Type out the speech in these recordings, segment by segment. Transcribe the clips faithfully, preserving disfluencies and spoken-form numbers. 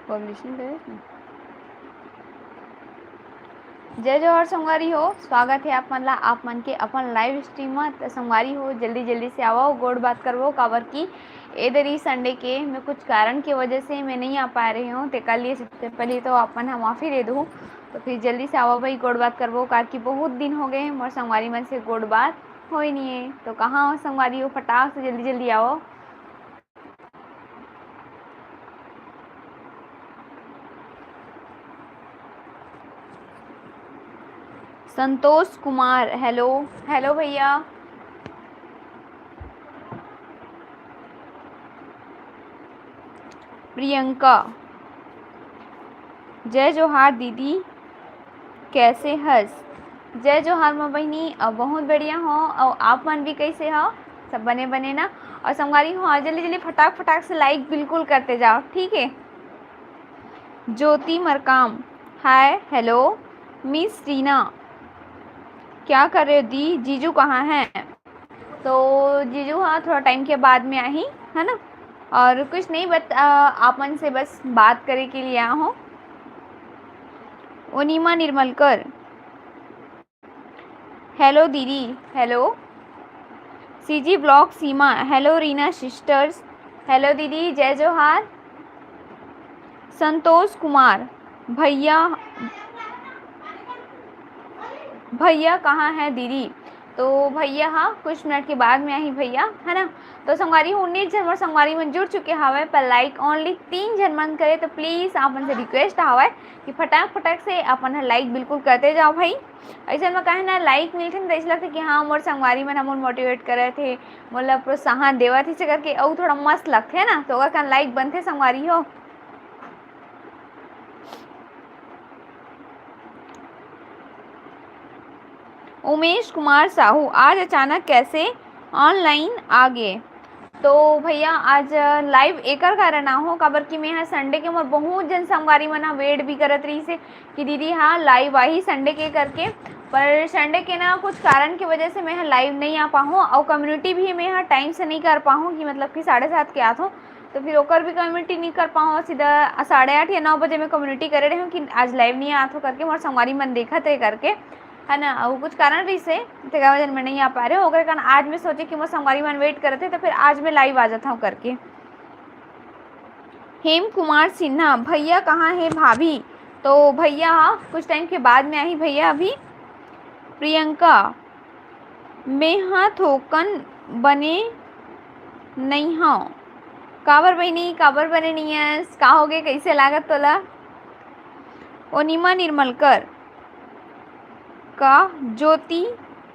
Publishing करे ना। जय जोहार संगवारी हो, स्वागत हे आप मन ला, आप मन के अपन लाइव स्ट्रीम म। त संगवारी हो, जल्दी जल्दी से आवव, गोठ बात करबो, काबर कि ए दरी संडे के मैं कुछ कारण के वजह से मैं नहीं आ पा रही हूँ। तेकर लिए सबसे पहले तो आप मन ह माफी दे दू, तो फिर जल्दी से आवव भाई, गोठ बात करबो, काबर कि बहुत दिन हो गए मोर संगवारी मन से गोठ बात होय नहीं है। तो कहाँ हो संगवारी हो, फटाक से जल्दी जल्दी आवव। संतोष कुमार, हेलो। हेलो भैया। प्रियंका, जय जोहार दीदी, कैसे हस? जय जोहार मोर बहिनी, अउ बहुत बढ़िया हो। अउ आप मन भी कैसे हो? सब बने बने ना? और संगवारी हो, जल्दी जल्दी फटाक फटाक से लाइक बिल्कुल करते जाओ, ठीक है? ज्योति मरकाम, हाय, हेलो। मिस रीना, क्या कर रहे हो दी? जीजू कहाँ हैं? तो जीजू, हाँ, थोड़ा टाइम के बाद में आही, है ना? और कुछ नहीं, बत-, आ, आप मन से बस बात करे के लिए आ हूँ। ओनिमा निर्मलकर, हेलो दीदी, हेलो। सीजी ब्लॉग सीमा, हेलो रीना सिस्टर्स, हेलो दीदी, जय जोहार। संतोष कुमार, भैया, भैया कहाँ है दीदी? तो भैया, हाँ, कुछ मिनट के बाद में आही भैया, है ना? तो संगवारी हो, उन्नीस झन मोर संगवारी मन जुड़ चुके हवय, पर लाइक ओनली तीन झन मन करे, तो प्लीज आप मन से रिक्वेस्ट हवय कि फटाक फटाक से अपन ह लाइक बिल्कुल करते जाओ भाई। अइसन म काहे ना लाइक मिलथे न, त अइसे लगथे कि हाँ, मोर संगवारी मन ह मोर मोटिवेट करत हे, मोला प्रोत्साहन देवत हे, करके अउ थोड़ा मस्त लगथे ना, तो ओकर कारण लाइक बनथे संगवारी हो। उमेश कुमार साहू, आज अचानक कैसे ऑनलाइन आ गे? तो भैया, आज लाइव एकर कारण ना हो, काबर कि मैं ह संडे के मोर बहुत जन संगवारी मन ह वेट भी करत रहिस हे कि दीदी, हाँ, लाइव आही संडे के करके। पर संडे के ना कुछ कारण के वजह से मैं ह लाइव नहीं आ पाहूँ, और कम्युनिटी भी मैं ह टाइम से नहीं कर पाहूँ कि मतलब कि साढ़े सात के आत हूँ, तो फिर ओकर भी कम्युनिटी नहीं कर पाहूँ। सीधा साढ़े आठ या नौ बजे मैं कम्युनिटी करे रहे हूँ कि आज लाइव नहीं आत हो करके, मोर संगवारी मन देखत रहे करके, है ना। और कुछ कारण रहिस हे, तेकर वजह मैं नहीं आ पा रहे हूँ। ओकर कारण आज मैं सोचे कि मोर संगवारी मन वेट करत हे, तो फिर आज मैं लाइव आ जाता हूँ करके। हेम कुमार सिन्हा, भैया कहाँ है भाभी? तो भैया, हाँ, कुछ टाइम के बाद में आही भैया। अभी प्रियंका, मेंहा थोकन बने नइ हंव। काबर बहिनी, काबर बने नइ हस? का होगे? कइसे लागत तोला? ओनिमा निर्मलकर, का ज्योति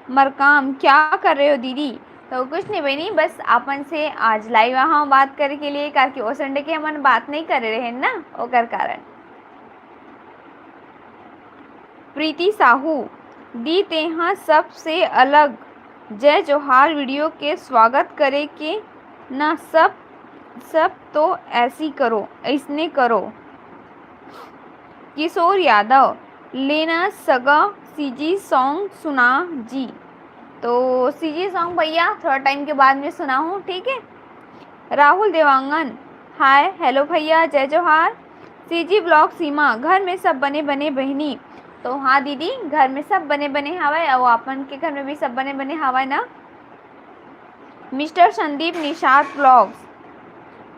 मरकाम, क्या कर रहे हो दीदी? तो कुछ नहीं बहिनी, बस आपन से आज लाइव आहा बात करे के लिए, काकि ओ संडे के हमन बात नहीं करे रहे ना, ओकर कारण। प्रीति साहू, दी तेहा सबसे अलग जय जोहार वीडियो के स्वागत करे के ना, सब, सब तो ऐसी करो, ऐसने करो। किशोर यादव, लेना सगा सीजी सॉन्ग सुना जी। तो सीजी सॉन्ग भैया थोड़ा टाइम के बाद में सुनाहूँ, ठीक है। राहुल देवांगन, हाय, हेलो भैया, जय जोहार। सीजी ब्लॉग सीमा, घर में सब बने बने बहिनी। तो हाँ दीदी, घर में सब बने बने हावय, अउ आपन के घर में भी सब बने बने हावय ना। Mister Sandeep Nishad blogs,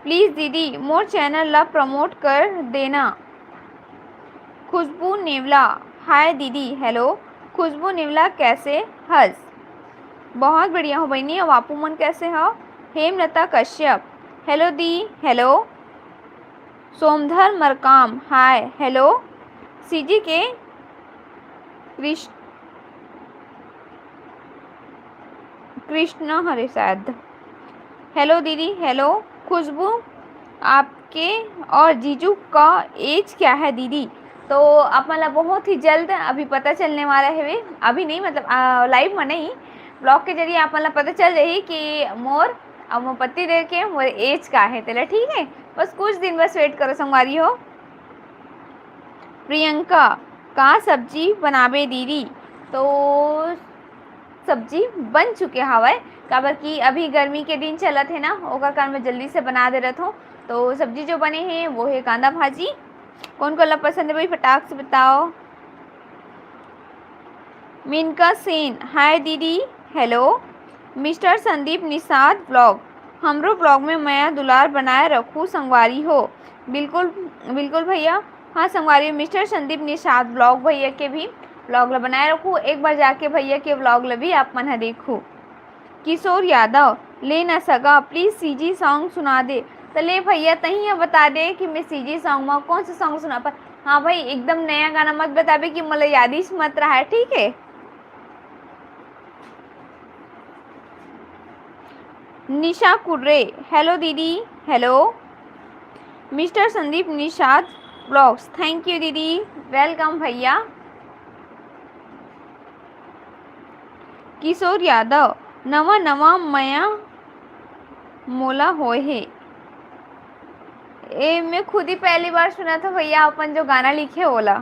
please दीदी, मोर चैनल ला प्रमोट कर देना। खुशबू नेवला, हाय दीदी, हेलो। खुशबू नेवला, कैसे हस? बहुत बढ़िया हो बहिनी, अउ आपू मन कैसे हो? हेमलता कश्यप, हेलो दी, हेलो। सोमधर मरकाम, हाय, हेलो। सीजी के कृष्ण, कृष्ण हरे शायद। हेलो दीदी, हेलो। खुशबू, आपके और जीजू का एज क्या है दीदी? तो आप मन ला बहुत ही जल्द अभी पता चलने वाला है, अभी नहीं, मतलब, आ, लाइव में नहीं, ब्लॉग के जरिए आप मन ला पता चल जाही कि मोर अउ मोर पति देव के मोर एज का है, तेला, ठीक है। बस कुछ दिन बस वेट करो संगवारी हो। प्रियंका, का सब्जी बनाबे दीदी? तो सब्जी बन चुके हवय, काबर कि अभी गर्मी के दिन चलत हे ना, ओकर कारण मैं जल्दी से बना दे रहत हूँ। तो सब्जी जो बने हे वो हे कांदा भाजी। कोन कोन ला पसंद हे भाई, फटाक से बताओ। मिनका सेन, हाय दीदी, hello. Mister Sandeep Nishad blog, हमरो ब्लॉग में मया दुलार बनाए रखू संगवारी हो। बिल्कुल, बिल्कुल भैया। हाँ संगवारी, मिस्टर संदीप निषाद ब्लॉग भैया के भी ब्लॉग ला बनाए रखू। एक बार जाके भैया के ब्लॉग ला भी आप मन ह देखू। किशोर यादव, ले ना सगा, प्लीज सीजी सॉन्ग सुना दे। तो ले भैया, तही ह बता दे कि मैं सीजी सॉन्ग में कौन सा सॉन्ग सुना पर। हाँ भाई, एकदम नया गाना मत बताबे कि मोला याद ही मत रहा है, ठीक है। निशा कुर्रे, हेलो दीदी, hello. Mister Sandeep Nishad blogs, thank you दीदी, वेलकम भैया। किशोर यादव, नवा नवा मया मोला होए हे। ए, मैं खुद ही पहली बार सुना था भैया अपन जो गाना लिखे ओला।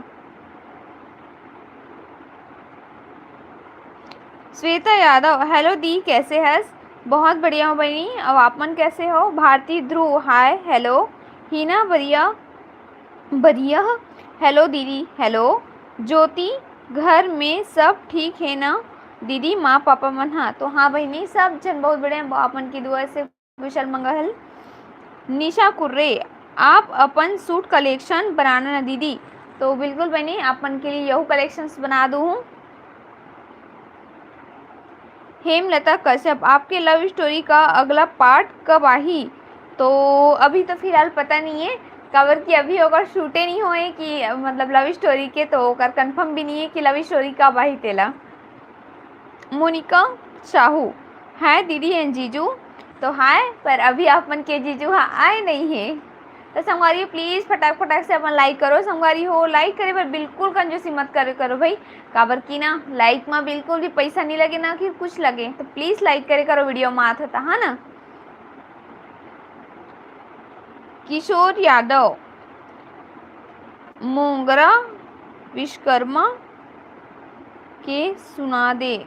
श्वेता यादव, हेलो दी, कैसे हस? बहुत बढ़िया हूँ बहिनी, अब आप मन कैसे हो? भारती ध्रुव, हाय, हेलो। हिना बरिया, बरिया, हेलो दीदी, हेलो। ज्योति, घर में सब ठीक है ना दीदी, माँ पापा मन? हाँ, तो हाँ बहिनी, सब जन बहुत बढ़िया, आप मन की दुआ से कुशल मंगल। निशा कुर्रे, आप अपन सूट कलेक्शन बनाना ना दीदी। तो बिल्कुल बहिनी, आप मन के लिए यहू कलेक्शंस बना दूँ हूँ। हेमलता कश्यप, आपके लव स्टोरी का अगला पार्ट कब आही? तो अभी तो फिलहाल पता नहीं है, काबर कि अभी ओकर शूटे नहीं होए कि मतलब लव स्टोरी के, तो ओकर कंफर्म भी नहीं है कि लव स्टोरी कब आही तेला। मोनिका साहू, हाय दीदी एंड जीजू। तो हाय, पर अभी आप मन के जीजू ह आए नहीं है। तो संगवारी हो, प्लीज फटाक फटाक से अपन लाइक करो। संगवारी हो, लाइक करे बर बिल्कुल कंजूसी मत करे करो भाई, काबर कि ना लाइक में बिल्कुल भी पैसा नहीं लगे ना कि कुछ लगे। तो प्लीज लाइक करे करो वीडियो में आत होता, हाँ ना। किशोर यादव, मोंगरा विश्वकर्मा के सुना दे।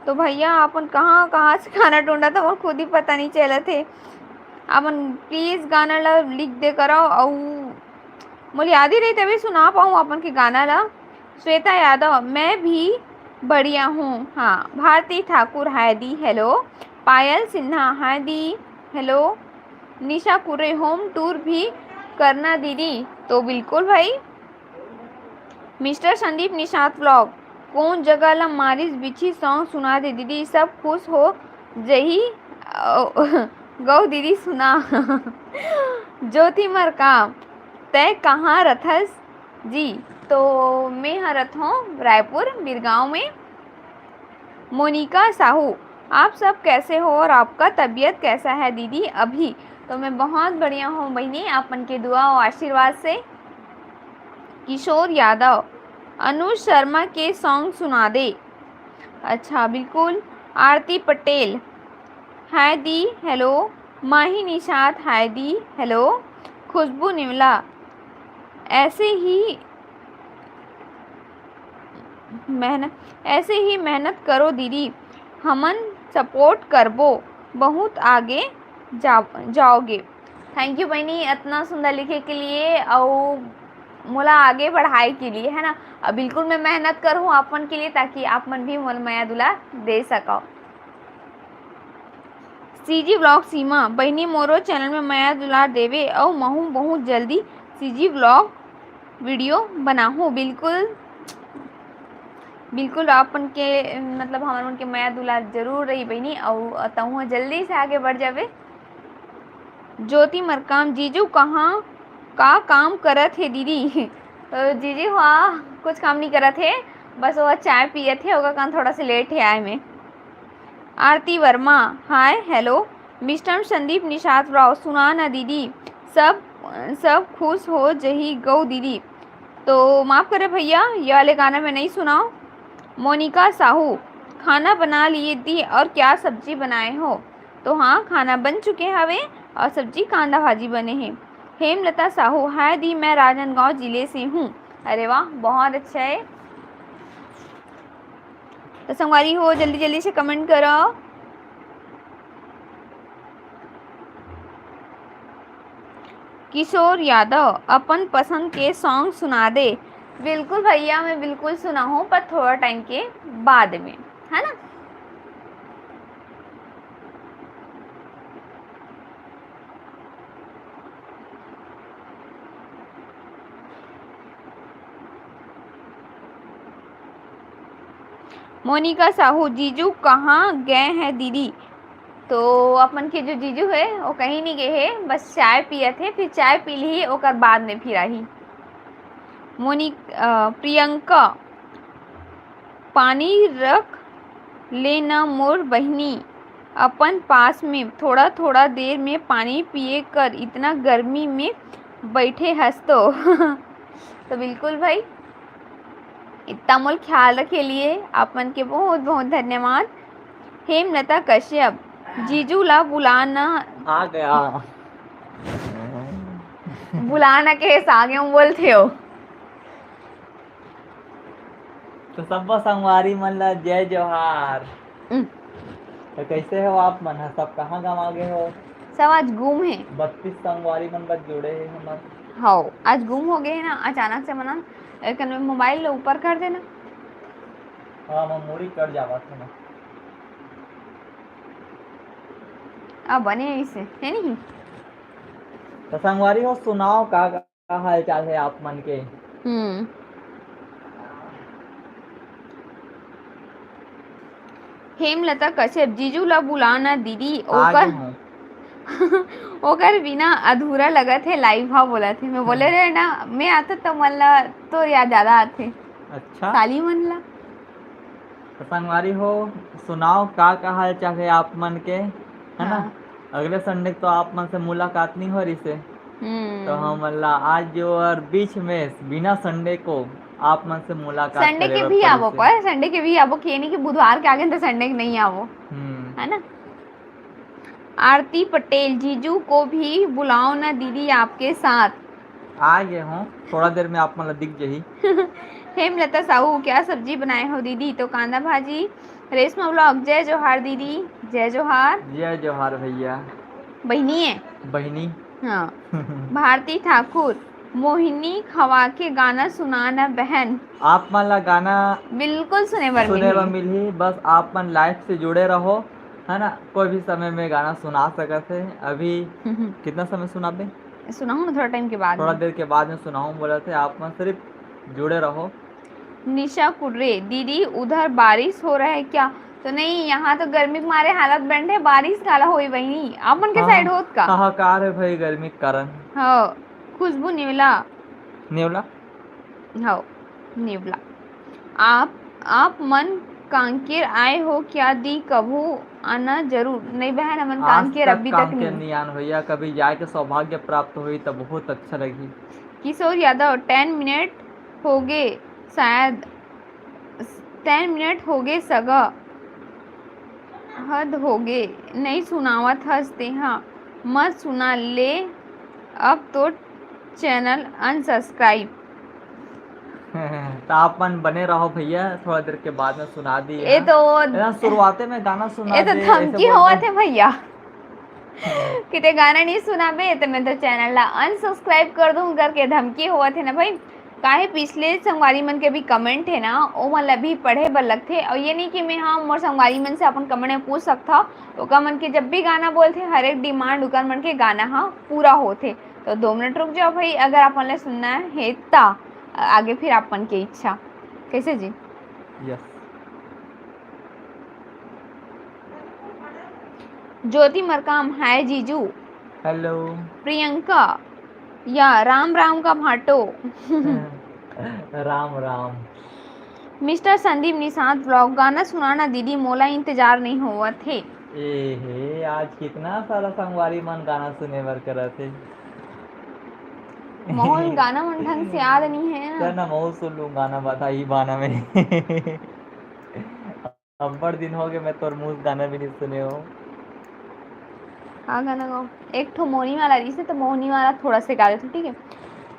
तो भैया, अपन कहाँ कहाँ से गाना ढूंढा था, मोर खुद ही पता नहीं चलत हे। अपन प्लीज गाना ला लिख दे करो, अउ मोर याद ही रही तभी सुना पाऊँ अपन के गाना ला। श्वेता यादव, मैं भी बढ़िया हूँ। हाँ, भारती ठाकुर, हाय दी, हेलो। पायल सिन्हा, हाय दी, हेलो। निशा कुर्रे, होम टूर भी करना दीदी। तो बिल्कुल भाई, मिस्टर संदीप निषाद ब्लॉग, कोन जगह ला मारिस बिछी सॉन्ग सुना दे दीदी, सब खुश हो जही। अ, गौ दीदी सुना। ज्योति मरकाम, तै कहाँ रथस जी? तो मैं ह रथों रायपुर बिरगांव में। मोनिका साहू, आप सब कैसे हो और आपका तबीयत कैसा है दीदी अभी? तो मैं बहुत बढ़िया हूँ बहिनी, आप मन के दुआ और आशीर्वाद से। किशोर यादव, अनुज शर्मा के सॉन्ग सुना दे। अच्छा, बिल्कुल। आरती पटेल, हाय दी, हेलो। माही निषाद, हाय दी, हेलो। खुशबू निवला, ऐसे ही मेहनत, ऐसे ही मेहनत करो दीदी, हमन सपोर्ट करबो, बहुत आगे जा, जाओगे। थैंक यू बहिनी, इतना सुंदर लिखे के लिए, अउ मोला आगे बढ़ाए के लिए, है ना। अब बिल्कुल मैं मेहनत करूँ आप मन के लिए, ताकि आप मन भी मोला मया दुलार दे सको। सीजी ब्लॉग सीमा, बहिनी मोरो चैनल में मया दुलार देवे, अउ महू बहुत जल्दी सीजी ब्लॉग वीडियो बनाहूँ। बिल्कुल, बिल्कुल, आप मन के, मतलब, हमर मन के मया दुलार जरूर रही बहिनी, अउ तहूँ जल्दी से आगे बढ़ जावे। ज्योति मरकाम, जीजू कहाँ का काम करत हे दीदी? तो जीजू, हाँ, कुछ काम नहीं करत हे, बस वो चाय पियत हे, ओकर कारण थोड़ा से लेट हे आए में। आरती वर्मा, हाय, हेलो। मिस्टर संदीप निषाद राव, सुना ना दीदी, सब, सब खुश हो जही गौ दीदी। तो माफ़ करे भैया, ये वाले गाना मैं नहीं सुनाओ। मोनिका साहू, खाना बना लिए दी और क्या सब्जी बनाए हो? तो हाँ, खाना बन चुके हवे और सब्जी कांदा भाजी बने हे। हेमलता साहू, हाय दी, मैं राजनांदगांव जिले से हूँ। अरे वाह, बहुत अच्छा है। तो संगवारी हो, जल्दी जल्दी से कमेंट करो। किशोर यादव, अपन पसंद के song सुना दे। बिल्कुल भैया, मैं बिल्कुल सुनाहूँ, पर थोड़ा time के बाद में, है ना? मोनिका साहू, जीजू कहाँ गए हैं दीदी? तो अपन के जो जीजू हे, वो कहीं नहीं गए हे, बस चाय पियत हे, फिर चाय पी ली, ओकर बाद में फिर आही। मोनिक-, अ, प्रियंका, पानी रख ले न मोर बहिनी, अपन पास में थोड़ा-थोड़ा देर में पानी पिए कर, इतना गर्मी में बैठे हस तो। तो बिल्कुल भाई, इतना मोर ख्याल रखे लिए आप मन के बहुत बहुत धन्यवाद। हेमलता कश्यप, जीजू ला बुलाना। आ गया। बुलाना के सागे बोलथे हो। तो सब्बो संगवारी मन ला जय जोहार। हम्म। तो कैसे हो आप मन ह? सब कहाँ गंवा गे हो? सब आज गुम हे। बत्तीस संगवारी मन बस जुड़े हे हमर। हव, आज गुम हो गए हे ना, अचानक से मना, एक मोबाइल ला ऊपर कर देना। हाँ, मैं मुड़ी कट जावत हे ना। अब बने इसे, है नहीं? तो संगवारी हो, सुनाओ का का हाल चाल हे आप मन के? हम्म। हेमलता कश्यप, जीजू ला बुला ना दीदी, आ ओकर, गे हूँ। ओकर बिना अधूरा लगत हे live हा, बोलत हे। मैं बोले हम्म। रहे ना, मैं आते तो मन ला तोर याद ज्यादा आथे। अच्छा। साली मन ला। तो संगवारी हो, सुनाओ का, का हाल चाल हे आप मन के, है ना? हाँ। अगले Sunday तो आप मन से मुलाकात नहीं हो रही से, हम्म। तो हमन ला आज जो और बीच में बिना Sunday को आप मन से मुलाकात Sunday करे के बर भी पड़िस आवो, हे। पर Sunday के भी आवो, कि ये नहीं कि बुधवार के आगे तो Sunday के नहीं आवो, हम्म। है ना? आरती पटेल, जीजू को भी बुलाओ ना दीदी आपके साथ। आ गे हूँ, थोड़ा देर में आप मन ला दिख जही। हेमलता साहू, क्या सब्जी बनाए हो दीदी? तो कांदा भाजी। रेशमा vlog, जय जोहार दीदी। जय जोहार। जय जोहार भैया। बहिनी है। बहिनी। हाँ। भारती ठाकुर, मोहिनी खवा के गाना सुना ना बहन। आप मन ला गाना बिल्कुल सुने बर सुने बर मिलही। मिलही, बस आप मन live से जुड़े रहो, है ना? कोई भी समय में गाना सुना सकत हे। अभी हम्म। कितना समय सुनाबे? सुनाहूँ ना थोड़ा time के बाद थोड़ा में। देर के बाद में सुनाहूँ बोलत हे, आप मन सिर्फ जुड़े रहो। निशा कुर्रे, दीदी उधर बारिश हो रहा है क्या? तो नहीं, यहाँ तो गर्मी के मारे हालत बंद है, बारिश काला होई बहिनी, आप मन के हाँ, side होत का? हाहाकार है भाई गर्मी के कारण। हाँ, खुशबू नेवला। नेवला? हाँ, नेवला। आप, आप मन कांकेर आए हो क्या दी? कभू आना जरूर। नहीं बहन, हमन आज कांकेर तक अभी तक कांकेर नहीं। नहीं आन भैया, कभी जाए के सौभाग्य प्राप्त होई त बहुत अच्छा लगही। किशोर यादव, ten minute हो गे शायद, ten minute हो गे सगा, हद हो गे, नहीं सुनावत हस तेहा, मत सुना ले, अब तो channel unsubscribe। तो आप मन बने रहो भैया, थोड़ा देर के बाद में सुना दी ए हाँ। तो ए ना, शुरुआते में गाना सुना ए तो दे, ऐसे धमकी बोल होवत दे। हे भैया। कि ते गाना नहीं सुनाबे, तो मैं तो channel ला unsubscribe कर दूँ करके धमकी होवत हे ना भाई। काहे पिछले संगवारी मन के भी comment हे ना, ओ मन ला भी पढ़े बर लगथे। और ये नहीं कि मैं, हाँ, मोर संगवारी मन से अपन comment में पूछ सकथव, ओकर मन के जब भी गाना बोलथे, हर एक demand ओकर मन के गाना हा पूरा होथे। तो दो minute रुक जाओ भाई, अगर आप मन ला सुनना हे ता, आगे फिर आप मन के इच्छा। कैसे जी? Yes। ज्योति मरकाम, हाय जीजू। Hello। प्रियंका, या राम राम का भाटो। राम राम। Mister संदीप निषाद vlog, गाना सुनाना दीदी, मोला इंतजार नहीं होवत हे। ए हे, आज कितना सारा संगवारी मन गाना सुने बर करत हे। मोहन गाना मन ढंग से याद नहीं है ना। चल ना, महू सुन लूँ गाना बता ही बाना में। अब्बड़ दिन हो गए, मैं तोर मुंह गाना भी नहीं सुने हो। हाँ, गाना गाओ। एक ठो मोहनी वाला रहिस हे, तो मोहनी वाला थोड़ा से गा देथव, ठीक है?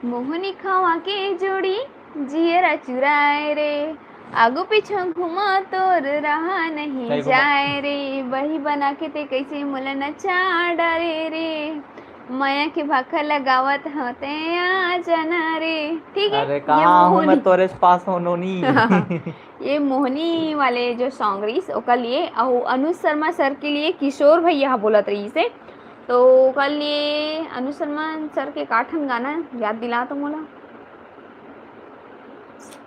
मोहनी खावा के जोड़ी जियरा चुराए रे, आगू पीछू घुमा तोर रहा नहीं सही बोला। जाए रे, बही बना के ते कैसे मोला नचा डारे रे, मया के भाखा लगावत होते आ जाना रे। ठीक है, अरे ये कहाँ हूँ मैं मोहनी। तोरे पास हूँ नोनी। ये मोहनी वाले जो सॉन्ग रहीस ओकर लिए, अउ अनुज शर्मा सर के लिए किशोर भैया ह बोलत रहीस हे। तो ओकर लिए अनुज शर्मा सर के का ठन गाना याद दिला तो मोला।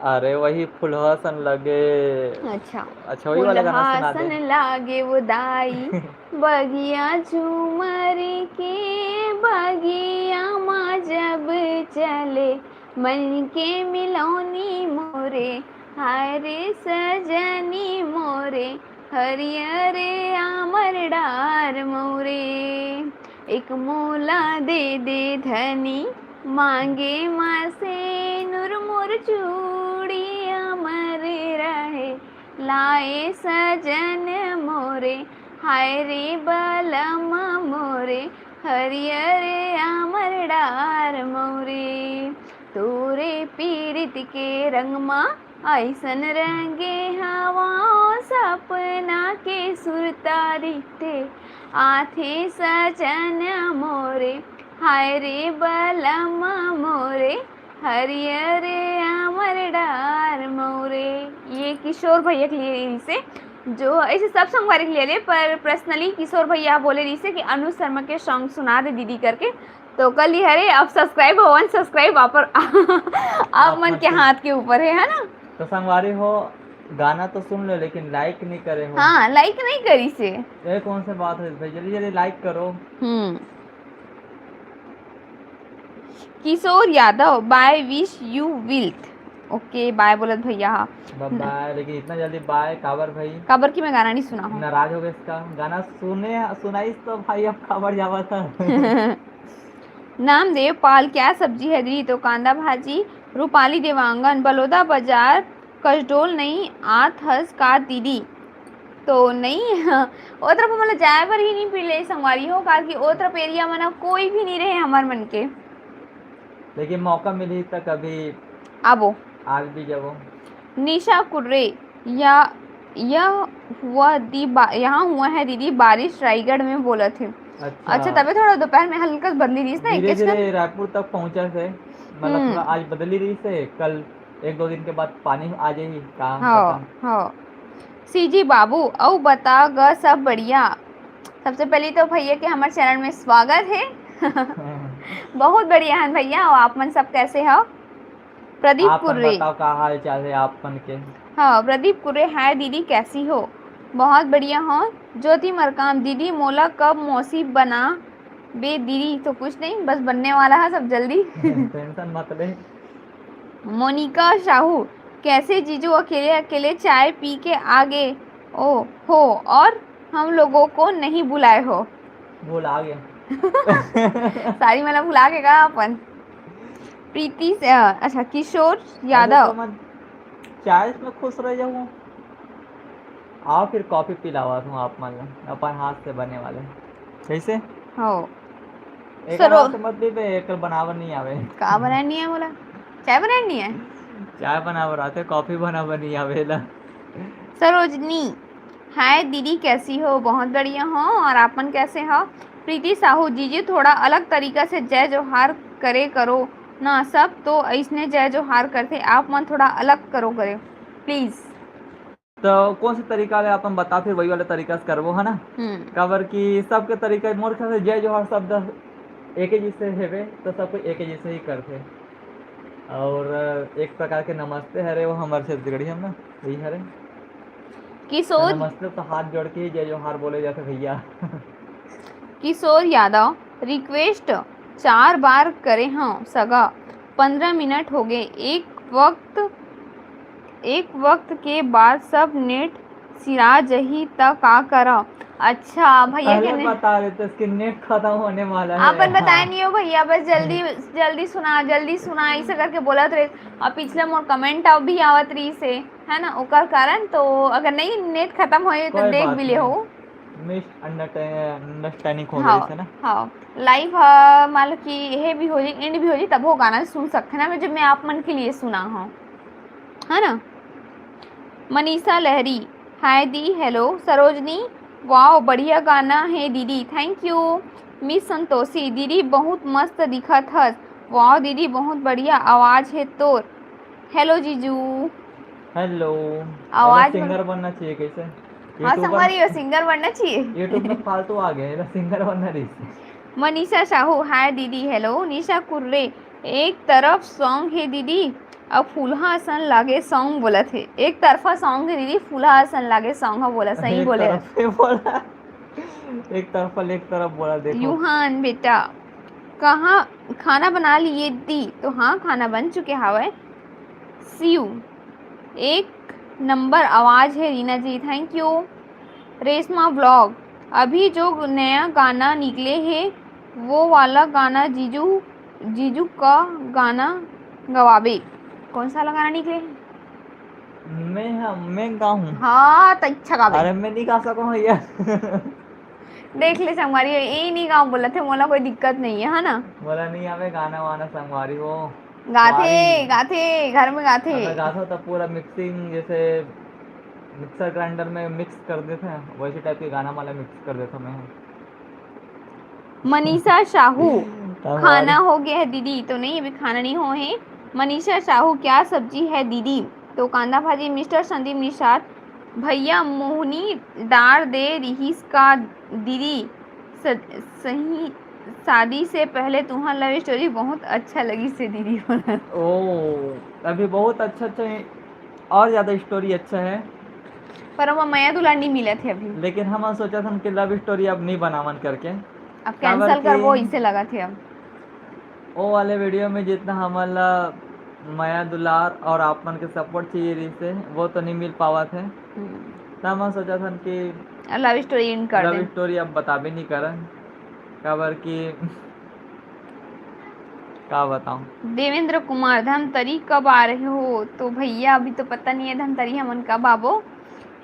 अरे वही फुलहा सन लगे। अच्छा। अच्छा, वही वाला गाना सुना दे। फुलहा सन लागे वो दाई, बगिया झूमर के, बगिया मा जब चले, मन के मिलौनी मोरे, हाय रे सजनी मोरे, हरियर आमर डार मोरे। एक मोला दे दे धनी, मांगे मा सेनुर मोर चूड़ी अमर रहे, लाए सजन मोरे, हाय रे बलम मोरे, हरियर आमर डार मोरे। तोरे पीरित के रंग मा अइसन रंगे हवा, सपना के सुरता रिते आथे सजन मोरे, हाय रे बलम मोरे, हरियर आमर डार मोरे। ये किशोर भैया के लिए रहीस हे, जो ऐसे सब संगवारी के लिए रहे, पर पर्सनली किशोर भैया बोले रहीस हे कि अनुज शर्मा के सॉन्ग सुना दे दीदी करके। तो ओकर लिए हरे, अब सब्सक्राइब हो अनसब्सक्राइब आप, आप मन के हाथ के ऊपर है, है ना? तो संगवारी हो, गाना तो सुन लो लेकिन लाइक नहीं करे हो। हाँ, लाइक नहीं करीस हे। ये कौन सी बात है भाई, जल्दी जल्दी लाइक करो। हम्म। Kishore Yadav, by wish you wealth। ओके, बाय बोलत भैया हा। बाय बाय। लेकिन इतना जल्दी बाय काबर भाई? काबर कि मैं गाना नहीं सुना हूँ। नाराज हो गए इसका गाना सुने, सुनाइस तो भाई अब काबर जावा था। नामदेव पाल, क्या सब्जी है दीदी? तो कांदा भाजी। रूपाली देवांगन, बलोदा बाजार कसडोल नहीं आत हस का दीदी? तो नहीं, ओ तरफ हमला जाए बर ही नहीं मिले संगवारी हो, काबर कि ओ तरफ एरिया में ना कोई भी नहीं रहे हमर मन के। लेकिन मौका मिली त कभी आबो। आज भी जाबो। निशा कुर्रे, या यह हुआ दी बा-, यहाँ हुआ है दीदी बारिश रायगढ़ में बोलत हे। अच्छा। अच्छा, तबे थोड़ा दोपहर में हल्का बदली रहीस ना, धीरे एक धीरे रायपुर तक पहुँचा से, मतलब हम्म। थोड़ा आज बदली रहीस हे, कल एक दो दिन के बाद पानी आ जाही, का हाँ, पता। हाँ। सीजी बाबू, अउ बता ग सब बढ़िया? सबसे पहले तो भैया के हमर चैनल में स्वागत है। बहुत बढ़िया हन भैया, अउ आप मन सब कैसे हो? प्रदीप आप मन कुर्रे। बताओ, का हाल चाल है आप मन के? हाँ, प्रदीप कुर्रे, हाय दीदी, कैसी हो? बहुत बढ़िया हो। ज्योति मरकाम, दीदी मोला कब मौसी बना बे दीदी? तो कुछ नहीं, बस बनने वाला है सब जल्दी। टेंशन मत ले। मोनिका साहू, कैसे जीजू अकेले अकेले चाय पी के आ गए ओ हो और हम लोगों को नहीं बुलाए हो? भुला गया। सारी मतलब भुला के का अपन? प्रीति से, अ, अच्छा, किशोर यादव। तो मत चाय में खुश रह जाऊँ। आओ फिर कॉफी पिलावत हूँ आप मन ला, अपन हाथ से बने वाले। कैसे? हो। एक सरो- हाथ से मत पीबे, एक बनावर नहीं आवे। का बनाए नहीं है बोला? चाय बनाए नहीं है? चाय बनावर आते, कॉफी बनावर नहीं आवेला। सरोजनी, हाय दीदी, कैसी हो? बहुत बढ़िया हो, और आप मन कैसे हो? प्रीति साहू, जीजी थोड़ा अलग तरीका से जय जोहार करे करो ना, सब तो ऐसने जय जोहार करथे, आप मन थोड़ा अलग करो करे प्लीज। तो कौन से तरीका ले अपन बता, फिर वही वाला तरीका से करबो, है ना? हम्म। काबर कि सबके तरीका, मोर ख्याल से जय जोहार शब्द एके जैसे हेवे, तो सब कोई एके जैसे ही करथे। और एक प्रकार के नमस्ते हरे, वो हमर छत्तीसगढ़ी हम ना, वही हरे। किशोर नमस्ते तो हाथ जोड़ के ही जय जोहार बोले जाथे भैया। किशोर यादव, रिक्वेस्ट चार बार करे हव सगा, पंद्रह मिनट हो गए, एक वक्त, एक वक्त के बाद सब नेट सिरा जही त का करव? अच्छा भैया के पहले ने- बता देते, इसके नेट खत्म होने वाला है। अपन बताए नहीं हो भैया, बस जल्दी जल्दी सुना, जल्दी सुना, ऐसे करके बोलत रहे। और पिछला मोर कमेंट अब भी आवत रही से, है ना, ओकर कारण। तो अगर नहीं नेट खत्म होए तो कोई देख बात भी ले नहीं। हो। मिसअंडरस्टैंडिंग हो हाँ, गई से ना। हाँ, लाइव ह, मान लो कि ये भी हो जाए, एंड भी हो जाए, तब वो गाना सुन सकते हैं ना, मैं, जो मैं आप मन के लिए सुना हूँ, है ना। मनीषा लहरी, हाय दी, हेलो। सरोजनी, वाओ, बढ़िया गाना है दीदी, थैंक यू। मिस संतोषी, दीदी बहुत मस्त दिखत हस। वाह दीदी, बहुत बढ़िया आवाज हे तोर। हेलो जीजू। हेलो। आवाज सिंगर बनना चाहिए कैसे? हाँ संगवारी, सिंगर बनना चाहिए। YouTube में फालतू आ गए, सिंगर बनना रही। मनीषा साहू, हाय दीदी। हेलो निशा कुर्रे, एक तरफ सॉन्ग हे दीदी, अब फूलहा असन लागे सॉन्ग बोलत हे। एक तरफा सॉन्ग हे दीदी, फूलहा असन लागे सॉन्ग ह बोला, सही बोले। बोला। एक तरफा एक तरफ बोला, देखो। यूहान बेटा, कहाँ खाना बना लिए दी? तो हाँ, खाना बन चुके हावय। सीयू, एक नंबर आवाज है रीना जी, थैंक यू। रेशमा ब्लॉग, अभी जो नया गाना निकले हे, वो वाला गाना जीजू, जीजू का गाना गवाबे। कौन सा वाला गाना निकले हे? मैं, हाँ, मैं गाऊँ। हाँ, तो अच्छा गाबे। अरे, मैं नहीं गा सकूँ भैया। देख ले संगवारी, ये नहीं गाँव बोलत हे, मोला कोई दिक्कत नहीं है, है ना? मोला नहीं आवे गाना वाना संगवारी हो। गाथे, गाथे, घर में गाथे। गाथा तो पूरा मिक्सिंग, जैसे मिक्सर ग्राइंडर में मिक्स कर देते हैं, वैसे टाइप के गाना वाला मिक्स कर देता मैं। मनीषा साहू, खाना हो गया है दीदी? तो नहीं, अभी खाना नहीं हो है। मनीषा साहू, क्या सब्जी है दीदी? तो कांदा भाजी। मिस्टर संदीप निषाद, भैया मोहनी डार दे रिहिस का दीदी? सही, शादी से पहले तुम्हार लव स्टोरी बहुत अच्छा लगी से दीदी। ओ, अभी बहुत अच्छा अच्छा है, और ज्यादा स्टोरी अच्छा है। पर वो मया दुलार नहीं मिला थे अभी। लेकिन हम सोचा था कि लव स्टोरी अब नहीं बनावन करके। अब कैंसिल करबो, इसे लगा थे अब। ओ वाले वीडियो में जितना हमन ला मया दुलार और आप मन के सपोर्ट चाहिए रही से, वो तो नहीं मिल पावा थे। हम्म। तो हम सोचा था कि लव स्टोरी एंड कर लव स्टोरी अब बताबे नहीं करन, काबर कि का बताऊं। देवेंद्र कुमार, धमतरी कब आ रहे हो? तो भैया अभी तो पता नहीं है धमतरी हमन कब आबो।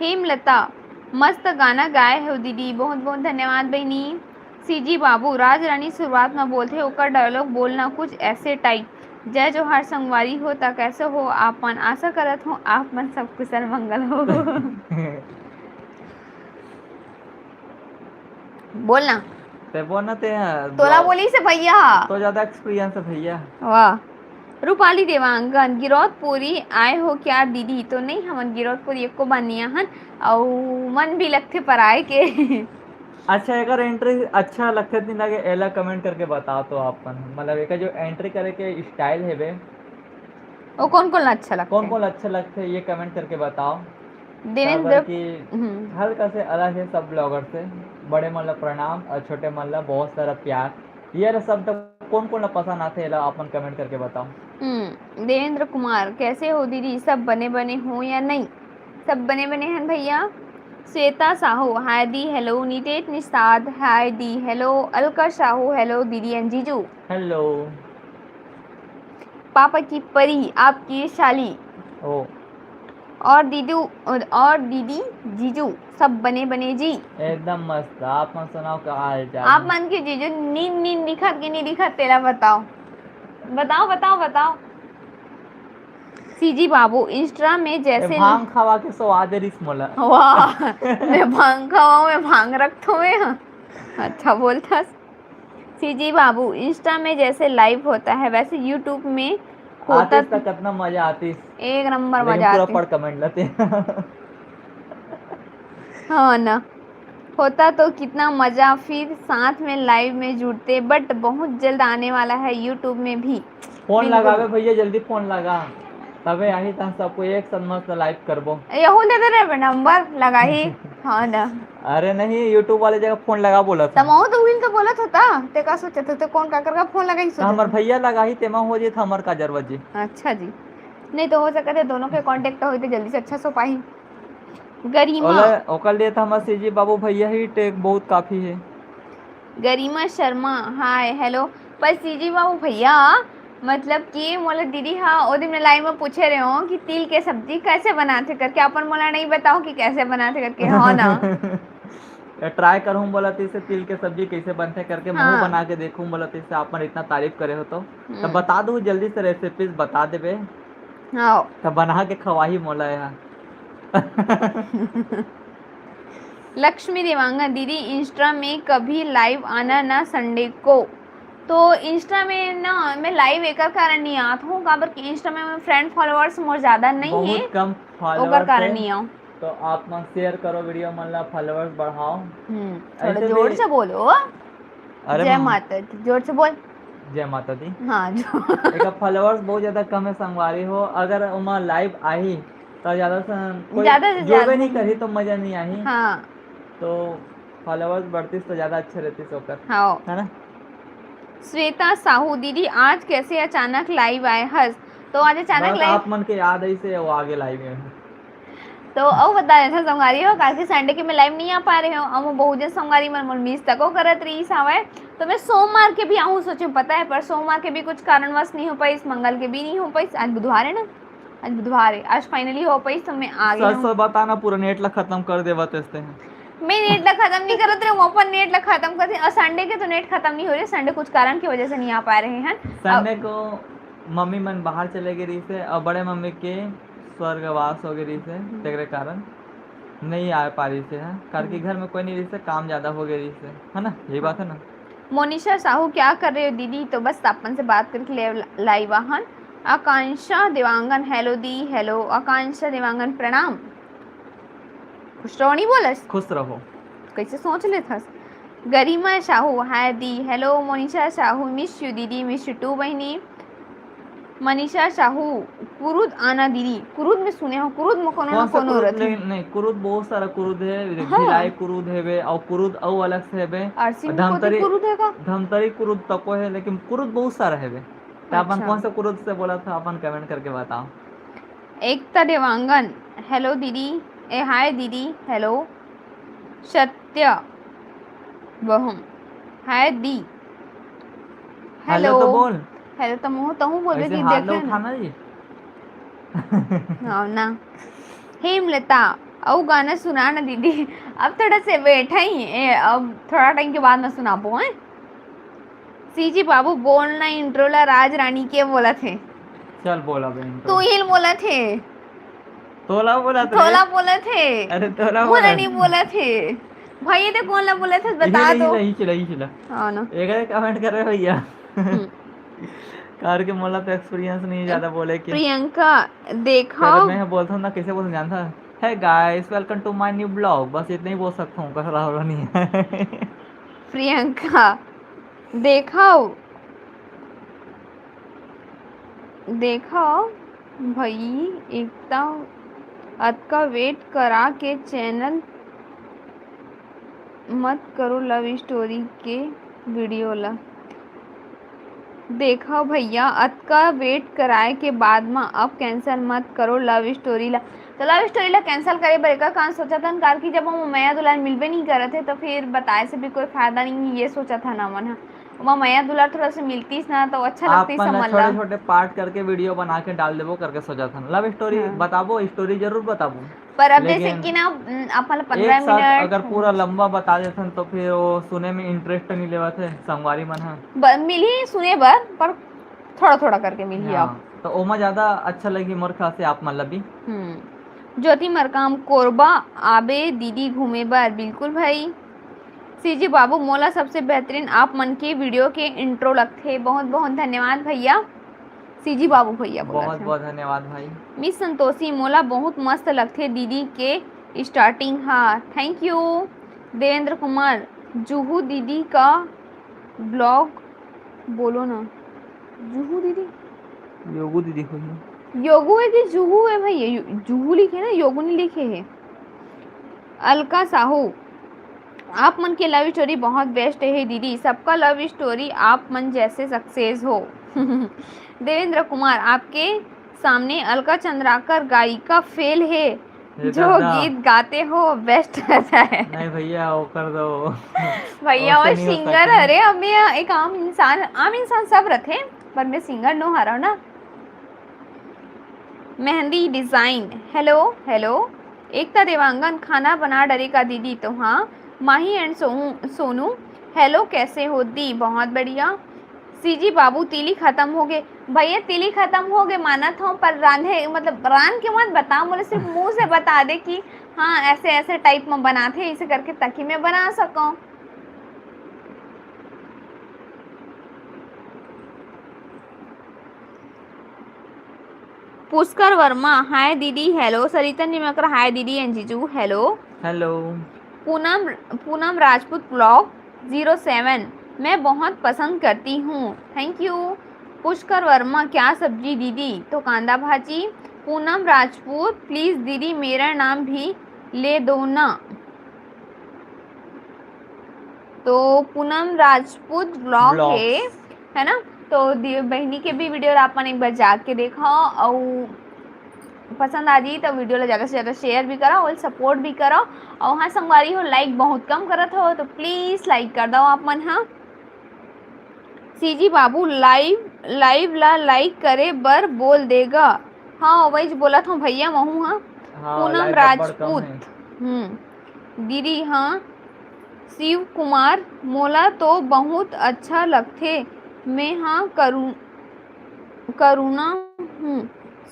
हेमलता, मस्त गाना गाए हो दीदी, बहुत बहुत धन्यवाद बहनी। सीजी बाबू, राज रानी शुरुआत में बोलते ओकर डायलॉग बोलना कुछ ऐसे टाइप, जय जोहार संगवारी हो, ता कैसे हो आप मन? आशा करत हूँ आप मन सब कुशल मंगल हो। बोलना। ते बोलना ते। तोला बोली से भैया। तो ज्यादा एक्सपीरियंस है भैया। वाह। रूपाली देवांगन, गिरौदपुरी आए हो क्या दीदी? तो नहीं, हमन गिरौदपुरी एको बार नहीं आहन, अउ मन भी लगथे पराए के। अच्छा, अगर एंट्री अच्छा लगथे नहीं लगे, एला कमेंट करके बताओ तो आप मन, मतलब एक जो एंट्री करे के स्टाइल है बे, वो कौन कौन अच्छा लगथे? कौन कौन अच्छा लगथे, ये कमेंट करके बताओ। देवेंद्र की हल्का से अलग है सब ब्लॉगर से। बड़े मन ला प्रणाम और छोटे मन ला बहुत सारा प्यार। ये सब तो कौन कौन ला पसंद आथे, एला आप मन कमेंट करके बताओ। हम्म, देवेंद्र कुमार, कैसे हो दीदी? सब बने बने हो या नहीं? सब बने बने हैं भैया। श्वेता साहू, हाय दी, हेलो। नितेश निषाद, हाय दी, हेलो। अलका साहू, हेलो दीदी एंड जीजू। हेलो। पापा की परी, आपकी शाली। ओ। और दीदू, और दीदी, जीजू, सब बने बने जी। एकदम मस्त। आप मन सुनाओ, का हाल चाल? आप मन के जीजू नींद नींद दिखत के नहीं दिखत, तेला बताओ, बताओ, बताओ, बताओ। सीजी बाबू, इंस्टा में जैसे भांग खावा के स्वाद रिस मोला। वाह, मैं भांग खावा, मैं भांग रखथो मैं। अच्छा बोलथस। सीजी बाबू, इंस्टा में जैसे लाइव होता है वैसे यूट्यूब में होता तो कितना मजा आती। एक नंबर मजा आती। पढ़ कमेंट लेते। हाँ ना, होता तो कितना मजा, फिर साथ में लाइव में जुड़ते। बट बहुत जल्द आने वाला है यूट्यूब में भी। फोन लगावे भैया, जल्दी फोन लगा, तबे आही त सबको एक साथ मस्त लाइव करबो। यहू दे दे रे नंबर लगाही। हाँ ना। अरे नहीं, यूट्यूब वाले जगह फोन लगा बोलत। तमहू तो उहिल तो बोलत होता, ते का सोचत होते कौन काकर का फोन लगाई सोचत। हमर भैया लगाही, तेमा हो जेत हमर का जरूरत जी। अच्छा जी, नहीं तो हो सकत है दोनों के कॉन्टेक्ट होई तो जल्दी से अच्छा सो पाही। गरिमा। ओकर लिए तो हमर सीजी बाबू भैया ही टेक बहुत काफी है। गरिमा शर्मा, हाय, हेलो। पर सीजी बाबू भैया, मतलब कि मोला दीदी हा ओ दिन मैं लाइन में पूछे रहे हो कि तिल के सब्जी कैसे बनाते करके, अपन मोला नहीं बताओ कि कैसे बनाते करके, हो ना? ट्राई करूँ बोला तो इसे तिल के सब्जी कैसे बनते करके, हाँ। मैं बना के देखूँ बोला तो इसे आप इतना तारीफ करे हो तो, हम्म। तो बता दो जल्दी से रेसिपीज बता देबे। हाँ। तो बना के खवाही मोला यहाँ। लक्ष्मी देवांगन, दीदी, Insta में कभी live आना ना Sunday को। तो Insta में ना मैं live एकर कारण नहीं आत हूँ, काबर कि Insta में friend followers मोर ज्यादा नहीं है, बहुत कम followers ओकर कारण है। नहीं आऊँ। तो आप मन share करो video मन ला, followers बढ़ाओ। हम्म, थोड़ा ऐसे जोर भी से बोलो। अरे जय म- माता दी, जोर से बोल। जय माता दी। हाँ, जो एक followers बहुत ज्यादा कम है संगवारी हो, अगर ओमा live आही तो ज्यादा से कोई ज्यादा से जुड़बे ज्यादा नहीं करही तो मजा नहीं आही। हाँ। तो followers बढ़तीस तो ज्यादा अच्छा रहतीस ओकर। हाँ। है ना? श्वेता साहू, दीदी आज कैसे अचानक live आए हस? तो आज अचानक बस live आप मन के याद आई से वो आगे live में। तो अउ बता देथन संगवारी हो, काहे कि Sunday के मैं live नहीं आ पा रहे हूँ। अब बहुत जन संगवारी मन मोर miss तको करत रहीस हवय, तो मैं सोमवार के भी आहूँ सोचे पता है, पर सोमवार के भी कुछ कारणवश नहीं हो पाइस, मंगल के भी नहीं हो पाइस। आज बुधवार है ना, आज बुधवार है, आज finally हो पाइस, तो मैं आ गई सच हूँ। सच बताना, पूरा net ला खत्म कर देवा तेस्ते हैं। मैं net ला खत्म नहीं करत रहे, वो अपन net ला खत्म करते हैं। और Sunday के तो net खत्म नहीं हो रहे, Sunday कुछ कारण की वजह से नहीं आ पा रहे हैं। Sunday अब को मम्मी मन बाहर चले गए रहीस हे, और बड़े मम्मी के स्वर्गवास हो गए रहीस हे, हम्म। तेकरे कारण नहीं आ पा रहीस हे, हाँ, काबर कि हम्म। घर में कोई नहीं रहीस हे, काम ज्यादा हो गए रहीस हे, है ना? यही बात है ना? मोनिशा साहू, क्या कर रहे हो दीदी? तो बस अपन से बात करके ले-, live आहन। आकांक्षा देवांगन, hello दी, hello आकांक्षा देवांगन, प्रणाम। खुश रहो, नहीं बोलस? खुश रहो। कैसे सोच लेथस? गरिमा Sahu, hi di, hello Monisha Sahu, miss you दीदी, miss you too बहिनी। मनीषा साहू, कुरुद आना दीदी, कुरुद में सुने हो, कुरुद में कोनो ना कौन सा कोनो कुरुद रथे। ले-, नहीं, कुरुद बहुत सारा कुरुद है, हाँ। भिलाई कुरुद हेबे, और कुरुद अउ अलग से हेबे। आरसी में धमतरी कोती कुरुद है का? धमतरी कुरुद तको है, लेकिन कुरुद बहुत सारा हेबे। तो अपन अच्छा। कौन सा कुरुद से बोला था, अपन comment करके बताओ। एकता देवांगन, hello दीदी, ए hi दीदी, hello। सत्य बहुम, hi दी। Hello तो hello। बोल। Hello तो मुँह तहूँ बोलबे ऐसे कि हाथ देखे ला ना। उठाना जी। हाँ ना। हेमलता, अउ गाना सुना ना दीदी। अब थोड़ा से बैठा ही, ए, अब थोड़ा time के बाद ना सुनाबो, हैं? सीजी बाबू, बोल ना intro ला, राज रानी के बोलत हे। चल बोला बे intro। तू ही बोलत हे। तोला बोलत हे। तोला बोलत हे। अरे तोला मोला बोलत नहीं बोलत हे। भाई, ये दे कौन ला बोलत हे, बता दो। इही ला, इही ला, इही ला। हाँ ना। एक comment करे भैया। हम्म। कार के मोला तो experience नहीं ज्यादा बोले के। प्रियंका, देखो। पहले मैं बोलता हूँ ना, कैसे बोलता जानता है? Hey guys, welcome to my new blog। बस इतना ही बोल सकता हूँ, कुछ और नहीं है। प्रियंका, देखव, देखव भई, एकता अतका wait करा के channel मत करो love story के video ला। देखव भैया, अतका wait कराए के बाद म अब cancel मत करो love story ला। तो love story ला cancel करे बर एकर कारण सोचत हन, काबर कि जब ओमा मया दुलार मिलबे नहीं करत हे, तो फिर बताए से भी कोई फायदा नहीं हे, ये सोचत हन हमन ह। ओमा मया दुलार थोड़ा सा मिलतीस ना, तो अच्छा आप लगतीस मन ला हमन ला। छोटे-छोटे part करके video बना के डाल देबो करके सोचत हन। Love story हाँ। बताबो, story जरूर बताबो। पर अब जैसे लेकिन कि ना, उम, अपन ला एक पंद्रह साथ मिनट अगर पूरा लंबा बता देथन, तो फिर वो सुने में interest नहीं लेवत हे संगवारी मन ह। ब-, मिलही सुने बर, पर थोड़ा-थोड़ा करके मिलही हाँ, अब। तो ओमा ज्यादा अच्छा लगही मोर ख्याल से आप मन ला भी। हम्म। ज्योति मरकाम, कोरबा आबे दीदी घूमे बर। बिल्कुल भाई। सीजी बाबू, मोला सबसे बेहतरीन आप मन के video के intro लगथे। बहुत बहुत धन्यवाद भैया। सीजी बाबू भैया बोलत बहुत हे। बहुत धन्यवाद भाई। मिस संतोषी, मोला बहुत मस्त लगथे दीदी के starting हा। Thank you। देवेंद्र कुमार, जुहू दीदी का blog बोलो ना। जुहू दीदी? योगू दीदी होही। योगू है कि जुहू है भैया? यु-, जुहू लिखे ना, योगू नहीं लिखे है। अलका साहू, आप मन के love story बहुत best है दीदी, सबका love story आप मन जैसे success हो। देवेंद्र कुमार, आपके सामने अलका चंद्राकर गायिका fail है, ये जो दादा। गीत गाते हो best रहता है। नहीं भैया, वो कर दो। भैया, वो वैसे नहीं हो singer सकता। अरे, अब मैं एक आम इंसान, आम इंसान सब रथे, पर मैं singer नो हरव ना। Mehndi design, hello, hello। एकता देवांगन, खाना बना डरे का दीदी? तो हाँ। माही and सोहू-, सोनू, hello, कैसे हो दी? बहुत बढ़िया। सीजी बाबू, तिली खत्म हो गए। भैया, तिली खत्म हो गए मानत हूँ, पर रांधे, मतलब, रांध के मत बता, मोला सिर्फ मुंह से बता दे कि हाँ, ऐसे ऐसे टाइप में बनाथे, इसे करके ताकि मैं बना सकूं। पुष्कर वर्मा, हाय दीदी, हेलो। सरिता निमकर, हाय दीदी एंड जीजू, हेलो। हेलो। पूनम पूनम राजपूत ब्लॉग ज़ीरो सेवन, मैं बहुत पसंद करती हूँ। Thank you. पुष्कर वर्मा, क्या सब्जी दीदी? तो कांदा भाजी। पूनम राजपूत, प्लीज दीदी मेरा नाम भी ले दो ना। तो पूनम राजपूत ब्लॉग Vlogs। है, है ना? तो दी- बहिनी के भी वीडियो ला अपन एक बार जाके देखो, और पसंद आ जाई तो वीडियो ला ज्यादा से ज्यादा शेयर भी करो और सपोर्ट भी करो। और हाँ संगवारी हो, लाइक बहुत कम करत हो, तो प्लीज लाइक कर दो आप मन। हाँ, सीजी बाबू, लाइव लाइव ला लाइक करे बर बोल देगा। हाँ, वही बोलत हूँ भैया, महू हाँ। हाँ, पूनम like अब्बड़ कम राजपूत। है। हम्म, दीदी हाँ। शिव कुमार, मोला तो बहुत अच्छा लगथे। मैं हाँ करुण करुणा हूँ।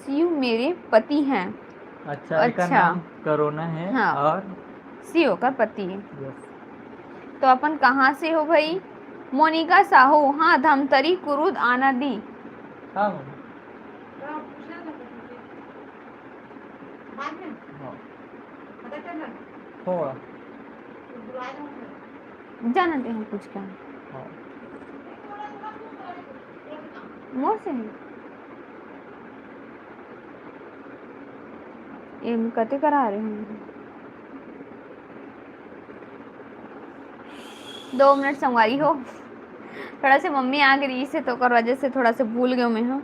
शिव मेरे पति हैं। अच्छा, एकर अच्छा। नाम करुणा है। हाँ। और शिव ओकर पति है। यस। तो अपन कहाँ से हो भाई? मोनिका साहू, हाँ, धमतरी कुरुद आना दी। हाँ मम्मी। हाँ। थोड़ा। जाना दे हम कुछ क्या। हाँ। मोर से नहीं। ये हम कते करा रहे हैं। दो मिनट संगवारी हो, थोड़ा से मम्मी आ गई से, तो ओकर वजह से थोड़ा से भूल गए मैं। हाँ,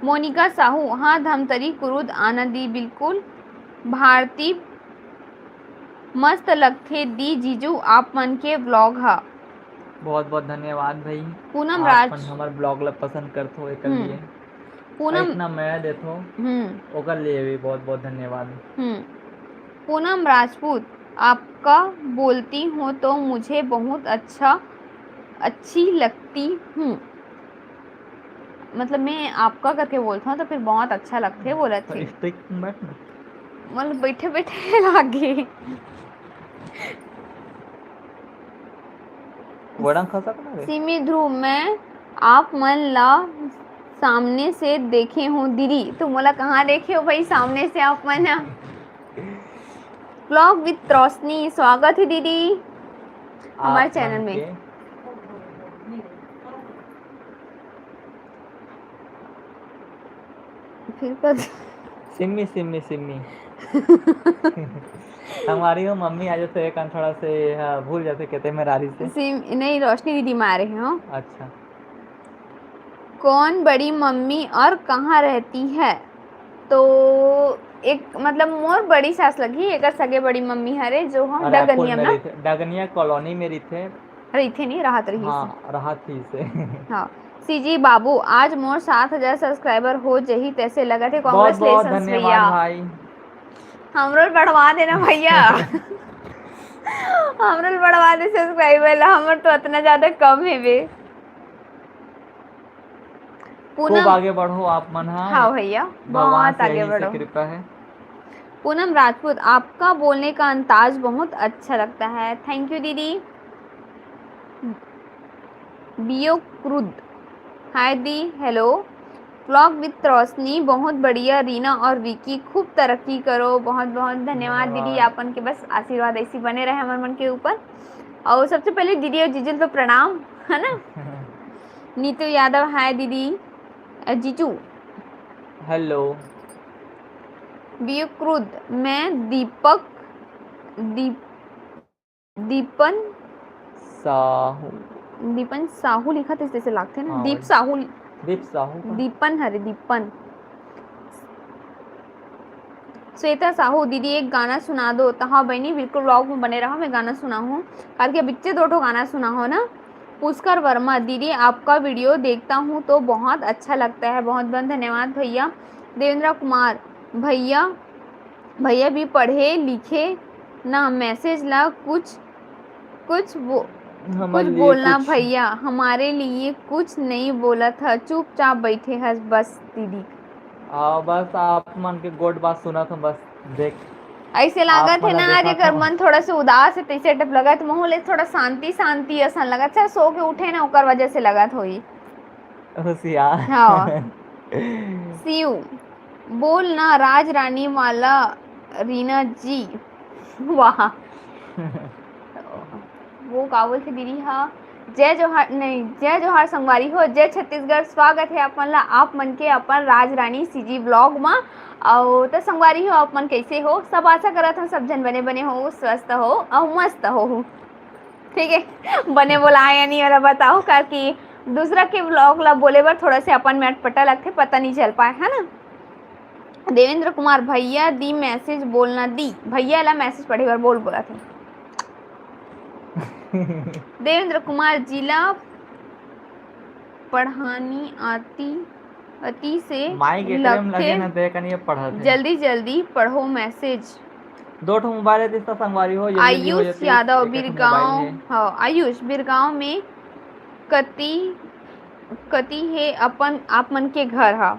मोनिका साहू, हाँ, धमतरी कुरुद आना दी, बिल्कुल। भारती, मस्त लगथे दी जीजू आप मन के व्लॉग ह। बहुत बहुत धन्यवाद भाई। पूनम आप राज- मन हमर ब्लॉग ला पसंद करथो, एकर हम्म। लिए पूनम इतना मया देथो, हम्म ओकर लिए भी बहुत बहुत धन्यवाद। हम्म। पूनम राजपूत, आपका बोलती हूँ तो मुझे बहुत अच्छा, अच्छी लगती हूँ। मतलब मैं आपका करके बोलता हूँ तो फिर बहुत अच्छा लगते बोलत थे। स्ट्रिक्ट बैठ ना। मतलब बैठे बैठे लागे। वड़ा खा सकना रे। सिमी ध्रुव, मैं आप मन ला सामने से देखे हूँ दीदी। तो मोला कहाँ देखे हो भाई सामने से आप मन ह? ब्लॉग विद रोशनी, स्वागत है दीदी हमारे आप चैनल मन में। के फिर कब? सिम्मी सिम्मी सिम्मी। हमारी वो मम्मी आ जाते एक थोड़ा से, हाँ, भूल जाते कहते मैं रारी से। सिम नहीं, रोशनी दीदी मारे हैं। हाँ। अच्छा। कौन बड़ी मम्मी और कहाँ रहती है? तो एक मतलब मोर बड़ी सास लगी, एक सगे बड़ी मम्मी हरे जो हम और रायपुर डगनिया में ना रहिथे, डगनिया कॉलोनी में रहिथे। रहिथे नहीं, राहत रही हाँ, राहत ही से। हाँ। सीजी बाबू, आज मोर सात हजार सब्सक्राइबर हो जही तैसे लगत है। बहुत बहुत Congratulations धन्यवाद भैया। भाई। हमरो ल बढ़वा देना भैया। हमरो ल बढ़वा दे सब्सक्राइबर ला, हमर तो इतना ज्यादा कम है बे। खूब पूनम, आगे बढ़ो आप मन, हाँ। हाँ भैया, भगवान बहुत से आगे यही से बढ़ो। कृपा है। पूनम राजपूत, आपका बोलने का अंदाज बहुत अच्छा लगता है। थैंक यू दीदी। बियो क्रुद, हाय दी, हेलो। ब्लॉग विद रोशनी, बहुत बढ़िया। रीना और विकी, खूब तरक्की करो। बहुत बहुत धन्यवाद दीदी, धन्यवाद। आपन के बस आशीर्वाद ऐसी बने रहे हमर मन के ऊपर। और सबसे पहले दीदी और जीजू ल तो प्रणाम, है ना? नीतू यादव, हाय दीदी। अ, जीजू। हेलो। बियो क्रुद, मैं दीपक, दीप दीपन साहू। दीपन साहू लिखत हे, जैसे लागथे ना, हाँ, दीप वही। साहू। दीप साहू का? दीपन हरे, दीपन। श्वेता साहू, दीदी एक गाना सुना दो। तो हाँ बहनी, बिल्कुल व्लॉग में बने रहो, मैं गाना सुनाहूँ। काल के बिच्चे दो ठो गाना सुनाहूँ ना। पुष्कर वर्मा, दीदी आपका वीडियो देखता हूँ तो बहुत अच्छा लगता है। बहुत बहुत धन्यवाद भैया। देवेंद्र कुमार, भैया, भैया भी पढ़े लिखे ना, मैसेज ला कुछ कुछ वो हमारे कुछ लिए बोलना कुछ भैया, हमारे लिए कुछ नहीं बोलत ह, चुपचाप बैठे हस बस दीदी। हाँ, बस आप मन के गोठ बात सुनत हूँ, बस देख। ऐसे लागत आप है मन ना, ला आज देखत एकर हूँ। मन थोड़ा से उदास है, तैसे टाइप लगत, महूँ ले थोड़ा शांति शांति असन लगत है। सो के उठे ना, ओकर वजह से लगत होई। होशियार। हाँ। शिव, बोल ना राज रानी वाला रीना जी। वाह। वो का बोलथे दीदी हा? जय जोहार, नहीं, जय जोहार संगवारी हो, जय छत्तीसगढ़। स्वागत है आप मन ला, आप मन के अपन राज रानी सीजी ब्लॉग मा। अउ त संगवारी हो, आप मन कैसे हो? सब आशा करत हूँ सब झन बने बने हो, स्वस्थ हो अउ मस्त हो। ठीक है, बने बोलाए या नहीं वाला बताओ, काकि दूसरा के ब्लॉग ला बोले बर थोड़ा से अपन में अटपटा लगथे, पता नहीं चल पाए, है ना। देवेंद्र कुमार, भैया दी मैसेज बोलना दी, भैया ला मैसेज पढ़े बर बोल बोला थे। देवेंद्र कुमार जी ला पढ़ानी आती, अति से माइक एकरे में लगे लगथे, ना, देख नहीं पढ़त है। जल्दी जल्दी पढ़ो मैसेज। दो ठो मोबाइल है, तीसरा संगवारी हो, जल्दी जल्दी हो आयुष जाती, यादव, एक ठो मोबाइल बिरगांव, है। हाँ, आयुष, बिरगांव में कति, कति हे अपन, आप मन के घर हा?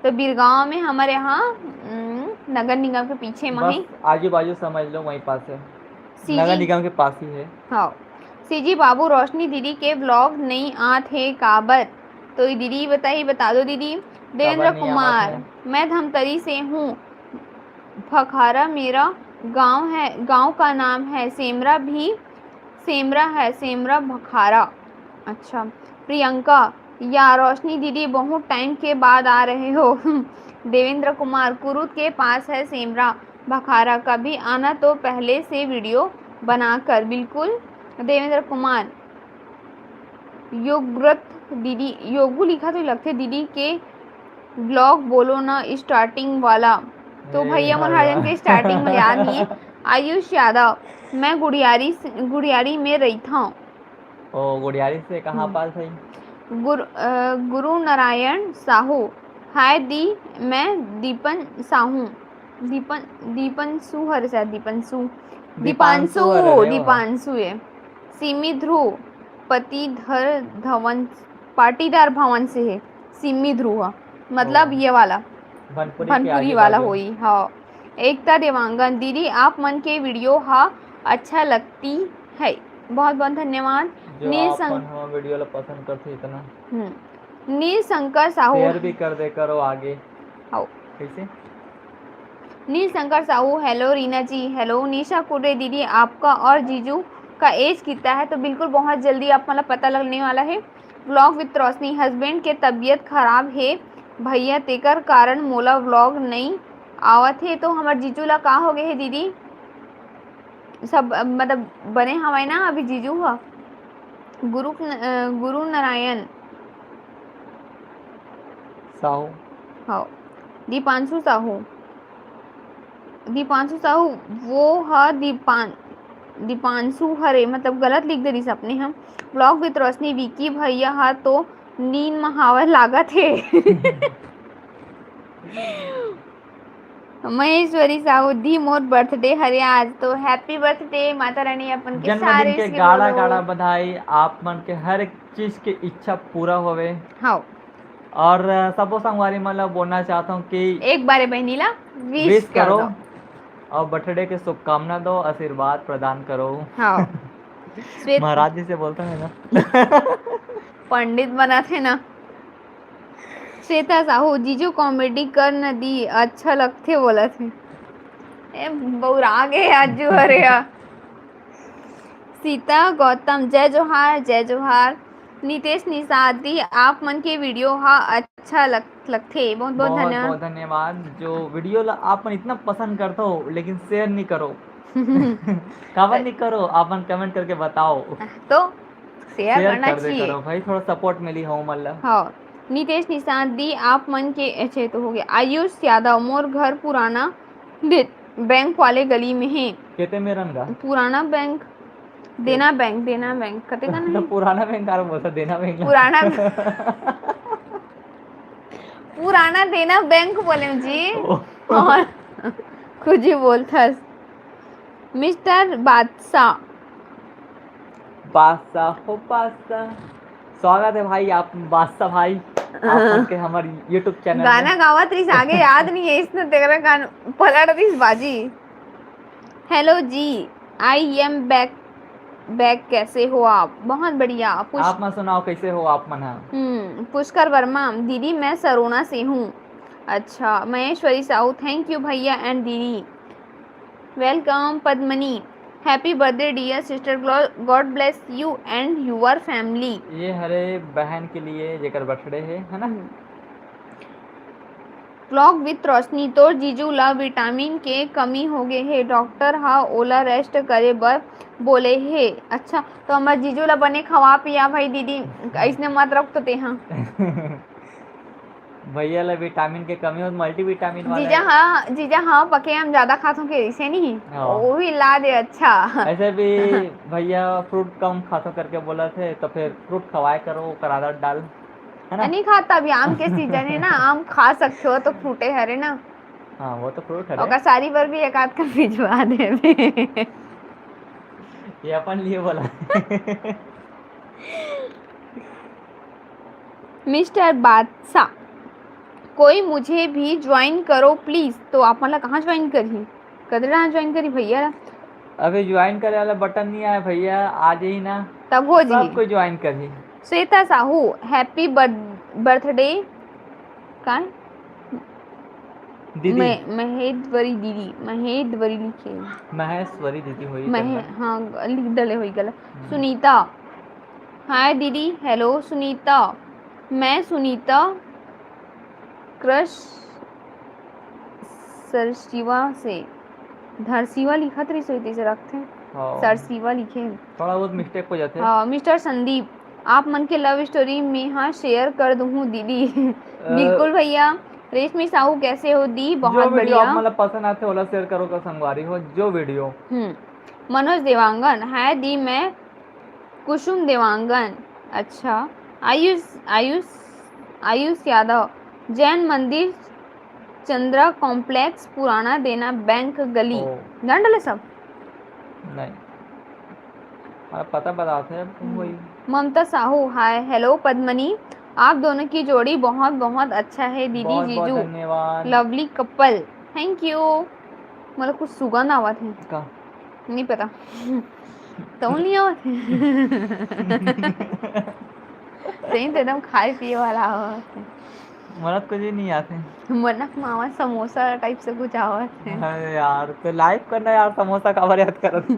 तो बिरगांव में हमारे यहाँ, उम, नगर निगम के पीछे में ही। बस आजू बाजू समझ लो, वहीं पास है, सीजी। नगर निगम के पास ही है। हाँ, सीजी बाबू, रोशनी दीदी के ब्लॉग नहीं आत हे काबर? तो ये दीदी बताई, बता दो दीदी। देवेंद्र काबर नहीं आवत कुमार, है? मैं धमतरी से हूँ, भखारा मेरा गांव है, गांव का नाम है सेमरा भी, सेमरा है, सेमरा भखारा। अच्छा, प्रियंका, या रोशनी दीदी, बहुत टाइम के बाद आ रहे हो। देवेंद्र कुमार, कुरुद के पास है सेमरा भखारा, कभी आना तो पहले से वीडियो बनाकर। बिल्कुल। देवेंद्र कुमार, योगव्रत दीदी, योगू लिखा तो लगथे दीदी के ब्लॉग बोलो ना, स्टार्टिंग वाला। तो ए, भैया मन हवा। हर जन के स्टार्टिंग में याद नहीं है। आयुष यादव, मैं गुड़ियारी से, गुड़ियारी में रहिथंव। ओ, गुड़ियारी से कहाँ हम्म। पास है? गुरु, अ, गुरु नारायण साहू, हाय दी, मैं दीपन साहू, दीपन, दीपंशु हर शायद, दीपंशु, दीपांशु दीपांशु, हर रे, वाह। दीपांशु ये। सिमी ध्रुव, पतिधर धवन, पाटीदार भवन से है सिमी ध्रुव, मतलब ओ। ये वाला भनपुरी के भनपुरी आजू वाला बाजू। होई। हाँ, एकता देवांगन, दीदी आप मन के वीडियो हा अच्छा लगती है, बहुत बहुत धन्यवाद। जो नील आप संग- मन हमर वीडियो ला पसंद करथे इतना, हम्म। नील शंकर साहू, शेयर भी कर दे करो आगे। हाँ। कैसे? नील शंकर साहू, हेलो रीना जी, हेलो। निशा कुर्रे दीदी, आपका और जीजू का एज कितना है? तो बिल्कुल बहुत जल्दी आप मतलब पता लगने वाला है। ब्लॉग विद रोशनी, हस्बैंड के तबीयत खराब है भैया, तेकर कारण मोला ब्लॉग नहीं आवत है। तो हमार जीजू ला का हो गए है दीदी? सब अ, मतलब बने हवय ना अभी जीजू ह? गुरु, अ, गुरु नारायण साहू। हाँ, दीपांशु साहू, दीपांशु साहू, वो हा दीपान-, दीपांशु हरे, मतलब गलत लिख दे रहिस अपने हम। ब्लॉग विद रोशनी, विकी भैया हा तो नींद म हावय लागत हे। महेश्वरी साहू दी, मोर बर्थडे हरे आज, तो हैप्पी बर्थडे, माता रानी अपन के जन्मदिन सारे के विश के गाड़ा बोलो। गाड़ा बधाई, आप मन के हर एक चीज के इच्छा पूरा होवे। हाँ, और अ, सबो संगवारी मन ला बोलना चाहता हूँ कि एक बारे बहनी ला विश विश कर करो दो। और बर्थडे के शुभकामना दो, आशीर्वाद प्रदान करो। हाँ। श्वेत महाराज जी से बोलता है ना। पंडित बनाथे ना। श्वेता साहू, जीजू कॉमेडी कर न दी, अच्छा लगथे बोलत हे। ए, बौरा गे आजू हरे हा। सीता गौतम, जय जोहार, जय जोहार। नितेश निषाद दी, आप मन के वीडियो हा अच्छा लग, लगथे। बहुत बहुत बहुत धन्यवाद। बहुत धन्यवाद। जो वीडियो ला आप मन इतना पसंद करते हो लेकिन शेयर नहीं करो। काबर नहीं करो, आप मन कमेंट करके बताओ। तो शेयर शेयर करना कर दे चाहिए। करो भाई, थोड़ा सपोर्ट मिली हो मतलब। हाँ, नितेश निषाद दी, आप मन के, अच्छा, ये तो हो गया। आयुष यादव, मोर घर पुराना बे-, बैंक वाले गली में है। केते मेरन गा? पुराना बैंक, देना बैंक, देना बैंक, कते का नहीं? पुराना बैंक कार बोलता, देना बैंक ना। पुराना पुराना देना बैंक बोले जी। ओ। और कुछ ही बोलथस। मिस्टर बादशाह। बादशाह हो बादशाह, स्वागत है भाई आप बादशाह भाई। आप मन के हमर YouTube चैनल में। गाना गावत रहिस, आगे याद नहीं है इसने, तेरा गान पलट दिस बाजी। हेलो जी, आई एम बैक बैक, कैसे हो आप? बहुत बढ़िया। पुष- आप मन सुनाओ, कैसे हो आप मन ह? हम्म, पुष्कर वर्मा, दीदी मैं सरोना से हूँ। अच्छा, महेश्वरी साहू, थैंक यू भैया एंड दीदी। Welcome Padmini, happy birthday dear sister, God bless you and your family। ये हरे बहन के लिए जेकर बर्थडे है, है ना? Vlog with रोशनी, तोर जीजू ला विटामिन के कमी हो गे हे, डॉक्टर हा ओला रेस्ट करे बर बोले हे। अच्छा, तो हमर जीजू ला बने खवा पिया भाई दीदी, ऐसने मत रख तो तेहा। भैया ला विटामिन के कमी हो, मल्टीविटामिन वाला जीजा। हाँ, जीजा, हाँ पके हम ज्यादा खाथों के, इसे नहीं। हाँ। वो भी ला दे। अच्छा, ऐसे भी भैया फ्रूट कम खाथों करके बोला थे, तो फिर फ्रूट खवाए करो, ओकर आदत डाल, है ना? नहीं खाता, अभी आम के सीजन है ना, आम खा सकते हो तो फ्रूटे हरे ना। हाँ, वो तो फ्रूट हरे। ओकर सारी बर भी एक आध का भिजवा देबे। ये अपन लिए बोला। मिस्टर बादशाह, कोई मुझे भी ज्वाइन करो प्लीज। तो आप मन ला कहाँ ज्वाइन करही? कदरा ज्वाइन करी भैया ला? अभी ज्वाइन करे वाला बटन नहीं आया भैया, आ जाही ना, तब हो जी। सब कोई ज्वाइन करही। Shweta Sahu, happy birthday. काय? दीदी। महेश्वरी दीदी, महेश्वरी लिखे। महेश्वरी दीदी होई महे गंदा। हाँ, लिख डले होई गला। सुनीता, हाय दीदी। हेलो सुनीता, मैं सुनीता क्रश सरसिवा से। धरसीवा लिखत रहिस होही, तइसे रखथे। हाँ। सरसीवा लिखे। थोड़ा बहुत मिस्टेक हो जाथे। हाँ, मिस्टर संदीप, आप मन के लव स्टोरी में हाँ शेयर कर दूहूँ दीदी। बिल्कुल भैया। रेशमी साहू कैसे हो दी? बहुत जो वीडियो बढ़िया। आप मतलब पसंद आथे, ओला शेयर करो का संगवारी हो, जो वीडियो। हम्म। मनोज देवांगन, हाय दी, मैं कुसुम देवांगन। अच्छा, आयुष, आयुष, आयुष यादव, जैन मंदिर, चंद्रा कॉम्प्लेक्स, पुराना देना बैंक गली। ओ। जान डले सब? नहीं, हमारा पता बताते हैं, अब तुम वही। ममता साहू, हाय। हेलो पद्मनी, आप दोनों की जोड़ी बहुत बहुत अच्छा है दीदी, बहुत बहुत जीजू। धन्यवाद। Lovely couple, thank you. मतलब कुछ सुगंध आवत है। का? नहीं पता। तो नहीं आवत है। सही तो एकदम खाए पिए वाला आवत है। मरद कुछ भी नहीं आते। मनक मावा समोसा टाइप से कुछ आवत है। अरे यार, तो लाइव करना यार, समोसा काबर याद करत।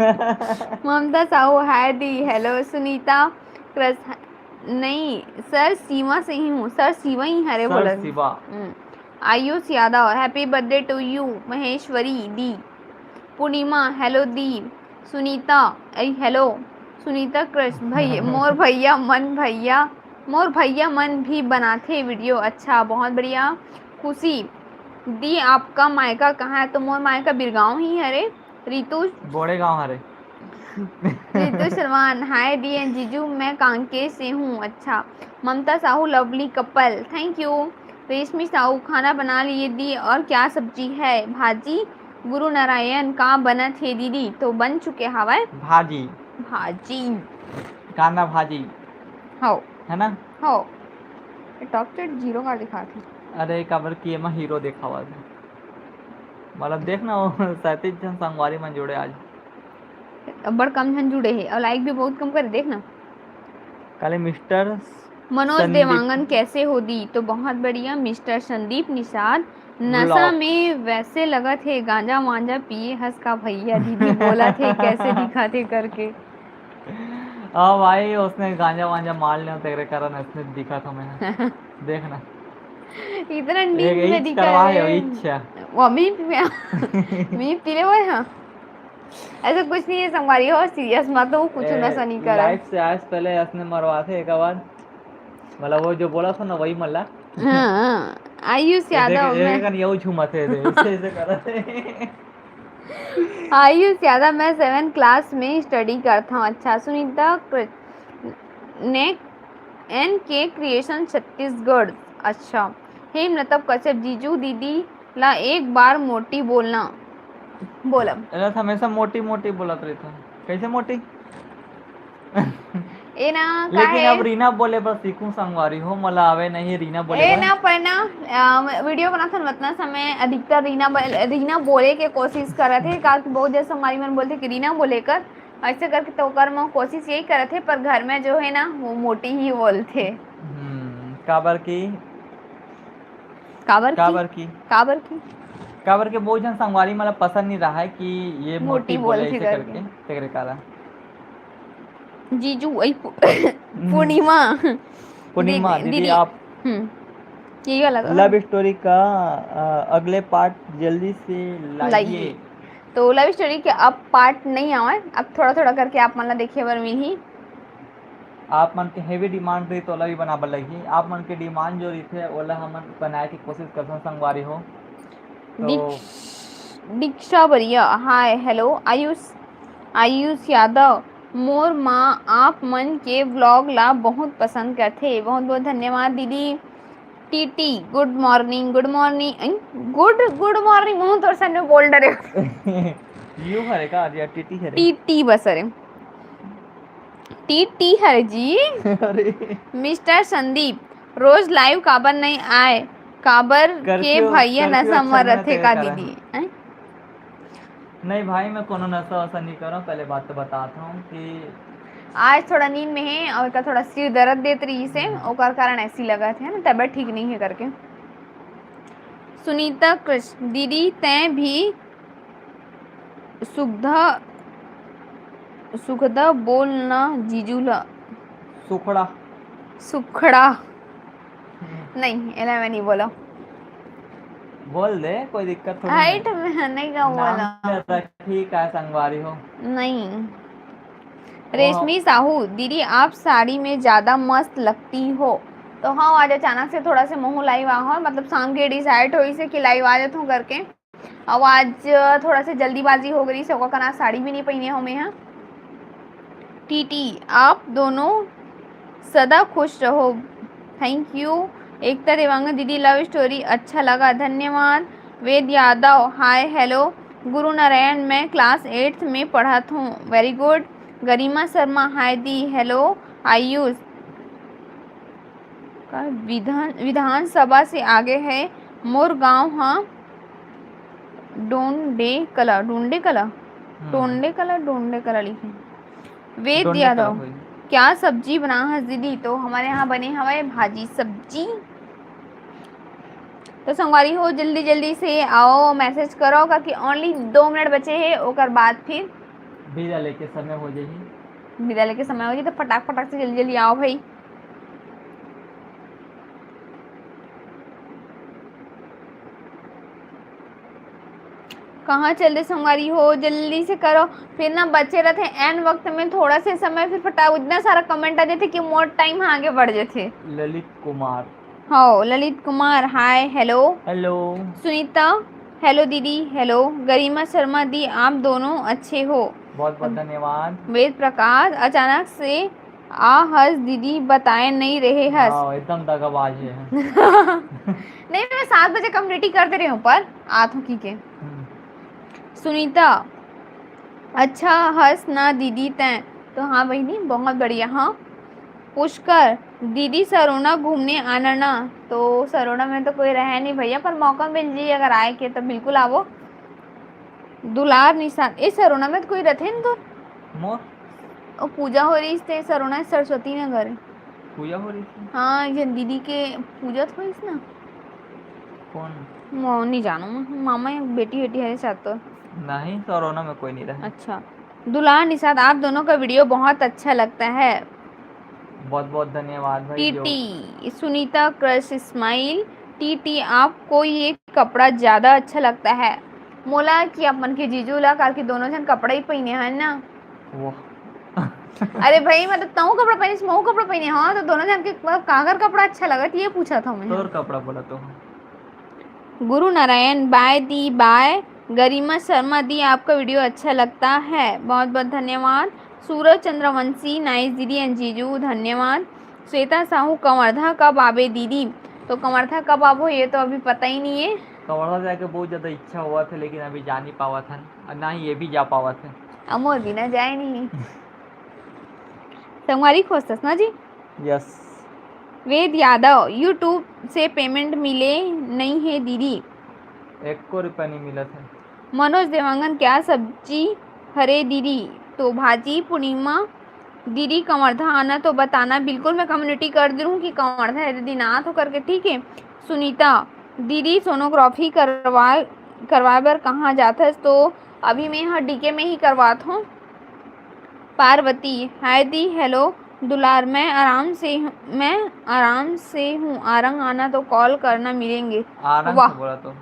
ममता साहू, हाय दी। हेलो सुनीता क्रश, नहीं सर, सीमा से ही हूँ। सर सीवा ही हरे सर बोला। शिवा। हम्म। Ayush Yadav, happy birthday to you. Maheshwari दी, पूर्णिमा, हेलो दी। सुनीता, ऐ हेलो। सुनीता क्रश, भैया, मोर भैया मन, भैया, मोर भैया मन भी बनाथे वीडियो। अच्छा, बहुत बढ़िया। खुशी दी, आपका मायका कहाँ है? तो मोर मायका बिरगांव ही हरे। रितु बोड़े गांव हरे। रितु शर्मा, हाय दी एंड जीजू, मैं कांकेर से हूँ। अच्छा, Mamta Sahu, lovely couple, thank you. Reshmi Sahu, खाना बना लिए दी और क्या सब्जी है? भाजी। गुरु नारायण, का बनत हे दीदी? तो बन चुके हवय। भाजी। भाजी। कांदा भाजी। हो। है ना? हो। डॉक्टर जीरो का दिखात हे। अरे, काबर कि एमा हीरो देखावत हे। मतलब, देख ना, वो सैंतीस झन संगवारी मन जुड़े आज। अब्बड़ कम झन जुड़े हे और लाइक भी बहुत कम करे, देख ना। काले मिस्टर मनोज संदीप। देवांगन, कैसे हो दी? तो बहुत बढ़िया। मिस्टर संदीप निषाद, नशा ब्लॉक। में वैसे लगत हे गांजा वांजा पिए हस का भैया, दीदी बोलत हे कैसे दिखत हे करके। हाँ भाई, उसने गांजा वांजा मार लिया, तेरे कारण इसने दिखा था मैं। देख ना। इतना एक नींद में इच दिखा करवा है। है, इच। वो मी पी-, मी पीले हुए हैं। ऐसा कुछ नहीं है संगवारी हो, सीरियस मत हो, कुछ ए, नशा नहीं करा। लाइफ से आज पहले इसने मरवा थे एक बार, मतलब, वो जो बोला था ना, वही मल्ला। हाँ, हाँ। आयुष ये यादव, देख, ये मैं कन यहू झूमत हे, दे, ऐसे, ऐसे करत हे। आयुष यादव, मैं सेवन क्लास में स्टडी करता हूँ। अच्छा, सुनीता क्र-, ने एन के क्रिएशन छत्तीसगढ़। अच्छा, हेमलता कश्यप, जीजू दीदी ला एक बार मोटी बोलना, बोलब। रथ हमेशा मोटी मोटी बोलत रहता। कैसे मोटी? ए ना, का लेकिन हे? अब रीना बोले बर सीखूं संगवारी हो, मोला आवे नहीं रीना बोले ए बर। ना, पर ना, अ, वीडियो बनाथन वतना समय अधिकतर रीना ब-, रीना बोले के कोशिश करत हे, काबर कि बहुत जैसे संगवारी मन बोलथे कि रीना बोले कर, ऐसे करके तो ओकर म कोशिश यही करत हे, पर घर में जो है ना, वो मोटी ही बोलथे। हम्म, काबर कि काबर की? काबर की? काबर की? काबर के बहुत झन संगवारी मन ला पसंद नहीं रहा है कि ये मोटी मोटी बोले बोलथे ऐसे करके। करके, तेरे कारण। जीजू, ऐ पू-, पूर्णिमा। पूर्णिमा, दीदी, दीदी, दीदी। आप हम्म, यही वाला तो। Love story का, अ, अगले part जल्दी से लाइए। लाइए। तो love story के अब part नहीं आवे, अब थोड़ा-थोड़ा करके आप मन ला देखे बर मिलही। आप मन के heavy demand रही, तो ओला भी बना बर लगही। आप मन के demand जो रहिथे, ओला हमन बनाए के कोशिश करथन, संगवारी हो। तो दीक्ष-, दीक्षा बरिया, hi, hello, आयुष, आयुष यादव, मोर माँ आप मन के vlog ला बहुत पसंद करथे। बहुत बहुत धन्यवाद दीदी। TT, good morning, good morning, अई, good, good morning, मुँह तोर सन में बोल डरे। यू हरे का, आज यार टीटी हरे। टीटी बस हरे। टीटी हरे जी। अरे। मिस्टर संदीप, रोज live काबर नहीं आए? काबर के curfew, भैया curfew नशा अच्छा मर नहीं रथे तेरे का कारण। दीदी? हैं? नहीं भाई, मैं कोनो नशा वशा नहीं करंव, पहले बात तो बताता हूँ कि आज थोड़ा नींद में है और का थोड़ा सिर दर्द देत रही से, हम्म। ओकर कारण ऐसी लगत है ना, तबीयत ठीक नहीं है करके। सुनीता कृष्ण, दीदी तैं भी सुखदा, सुखदा बोल ना जीजू ला। सुखड़ा। सुखड़ा। हम्म। नहीं, एला मैं नहीं बोला। बोल दे, कोई दिक्कत थोड़ी height नहीं। में नहीं का नाम बोला। ज्यादा ठीक है, संगवारी हो। नहीं। वो रेशमी साहू, दीदी आप साड़ी में ज्यादा मस्त लगती हो। तो हाँ, आज अचानक से थोड़ा से महू live आ हो, मतलब शाम के decide होइस हे कि live आ जात हूँ करके। अब आज थोड़ा से जल्दीबाजी हो गई, से ओकर कारण साड़ी भी नहीं पहने हो मैं हा। टीटी, आप दोनों सदा खुश रहो। Thank you। एकता देवांगन दीदी, love story अच्छा लगा, धन्यवाद। वेद यादव, hi, hello। गुरु नारायण, मैं class eighth में पढ़त हूँ, very good। गरिमा शर्मा, hi दी, hello। आयुष का विधान, विधानसभा से आगे है मोर गांव हा। डोंडे कला, डोंडे कला, हम्म। डोंडे कला, डोंडे कला लिखे। वेद डोंडे यादव, कला होई। क्या सब्जी बना हस दीदी? तो हमारे यहाँ बने हवय भाजी सब्जी। तो संगवारी हो, जल्दी जल्दी से आओ, message करो, काकि only दो मिनट बचे हे, ओकर बाद फिर विदा लेके समय हो जाही। विदा लेके समय हो जाही, तो फटाक फटाक से जल्दी जल्दी आओ भाई। कहाँ चल दे संगवारी हो, जल्दी से करो, फिर ना बचे रहते ऐन वक्त में थोड़ा से समय, फिर फटाक इतना सारा comment आ जाथे कि मोर time आगे बढ़ जाथे। ललित कुमार। हो, Lalit Kumar, hi, hello। Hello। Sunita, hello दीदी, hello। गरिमा शर्मा दी, आप दोनों अच्छे हो? बहुत बहुत धन्यवाद। वेद प्रकाश, अचानक से आ हस दीदी, बताए नहीं रहे हस। हाँ, एकदम दगाबाज है। नहीं, मैं सात बजे community कर दे रही हूँ, पर आत हूँ की के। हम्म। सुनीता, अच्छा हस ना दीदी तैं? तो हाँ बहिनी, बहुत बढ़िया। हाँ पुष्कर, दीदी सरोना घूमने आना ना। तो सरोना में तो कोई रहे नहीं भैया, पर मौका मिल जाई अगर आए के तो बिल्कुल आवो। दुलार निशान, ए सरोना में तो कोई रथे न तो? मोर? ओ पूजा हो रही थे सरोना सरस्वती नगर। पूजा हो रही थी? हाँ, एक जन दीदी के पूजा तो होइस ना। कौन? मो नहीं जानो मैं, मामा या बेटी बेटी है शायद तो। नहीं, सरोना में कोई नहीं रहे। अच्छा। दुलार निषाद, आप दोनों का वीडियो बहुत अच्छा लगता है। बहुत बहुत धन्यवाद भाई। TT, Sunita crush smile। TT, आपको ये कपड़ा ज्यादा अच्छा लगता है। मोला कि अपन के जीजू ला, काबर कि दोनों जन कपड़ा ही पहिने हैं ना। वाह। अरे भाई, मतलब तहूँ कपड़ा पहिने, महूँ कपड़ा पहिने, हाँ, तो दोनों जन के मतलब काकर कपड़ा अच्छा लगत, ये पूछा था मैं। तोर कपड़ा बोला तो। गुरु नारायण, बाय दी बाय। गरिमा शर्मा दी, आपका वीडियो अच्छा लगता है, बहुत बहुत धन्यवाद। सूरज चंद्रवंशी, nice दीदी and जीजू, धन्यवाद। श्वेता साहू, कवर्धा कब आबे दीदी? तो कवर्धा कब आबो, ये तो अभी पता ही नहीं है। कवर्धा जाके बहुत ज्यादा इच्छा हुआ था, लेकिन अभी जा नहीं पावत हन, और ना ही ये भी जा पावत है। अमोर भी ना जाए नहीं। संगवारी खोजतस ना जी। यस। वेद यादव, YouTube से पेमेंट मिले नई हे दीदी। एको रुपया नहीं मिलत है। मनोज देवांगन, क्या सब्जी हरे दीदी? तो भाजी। पूर्णिमा दीदी, कवर्धा आना तो बताना, बिल्कुल मैं कम्युनिटी कर दूँ कि कवर्धा है दीदी ना तो करके, ठीक है। सुनीता दीदी, सोनोग्राफी करवा करवाए बर कहाँ जाथस? तो अभी मैं यहाँ डीके में ही करवात हूँ। पार्वती, हाय दी, हेलो दुलार, मैं आराम से हूँ, मैं आराम से हूँ, आरंग आना तो कॉल करना, मिलेंगे। आरंग वाह। से बोला तो।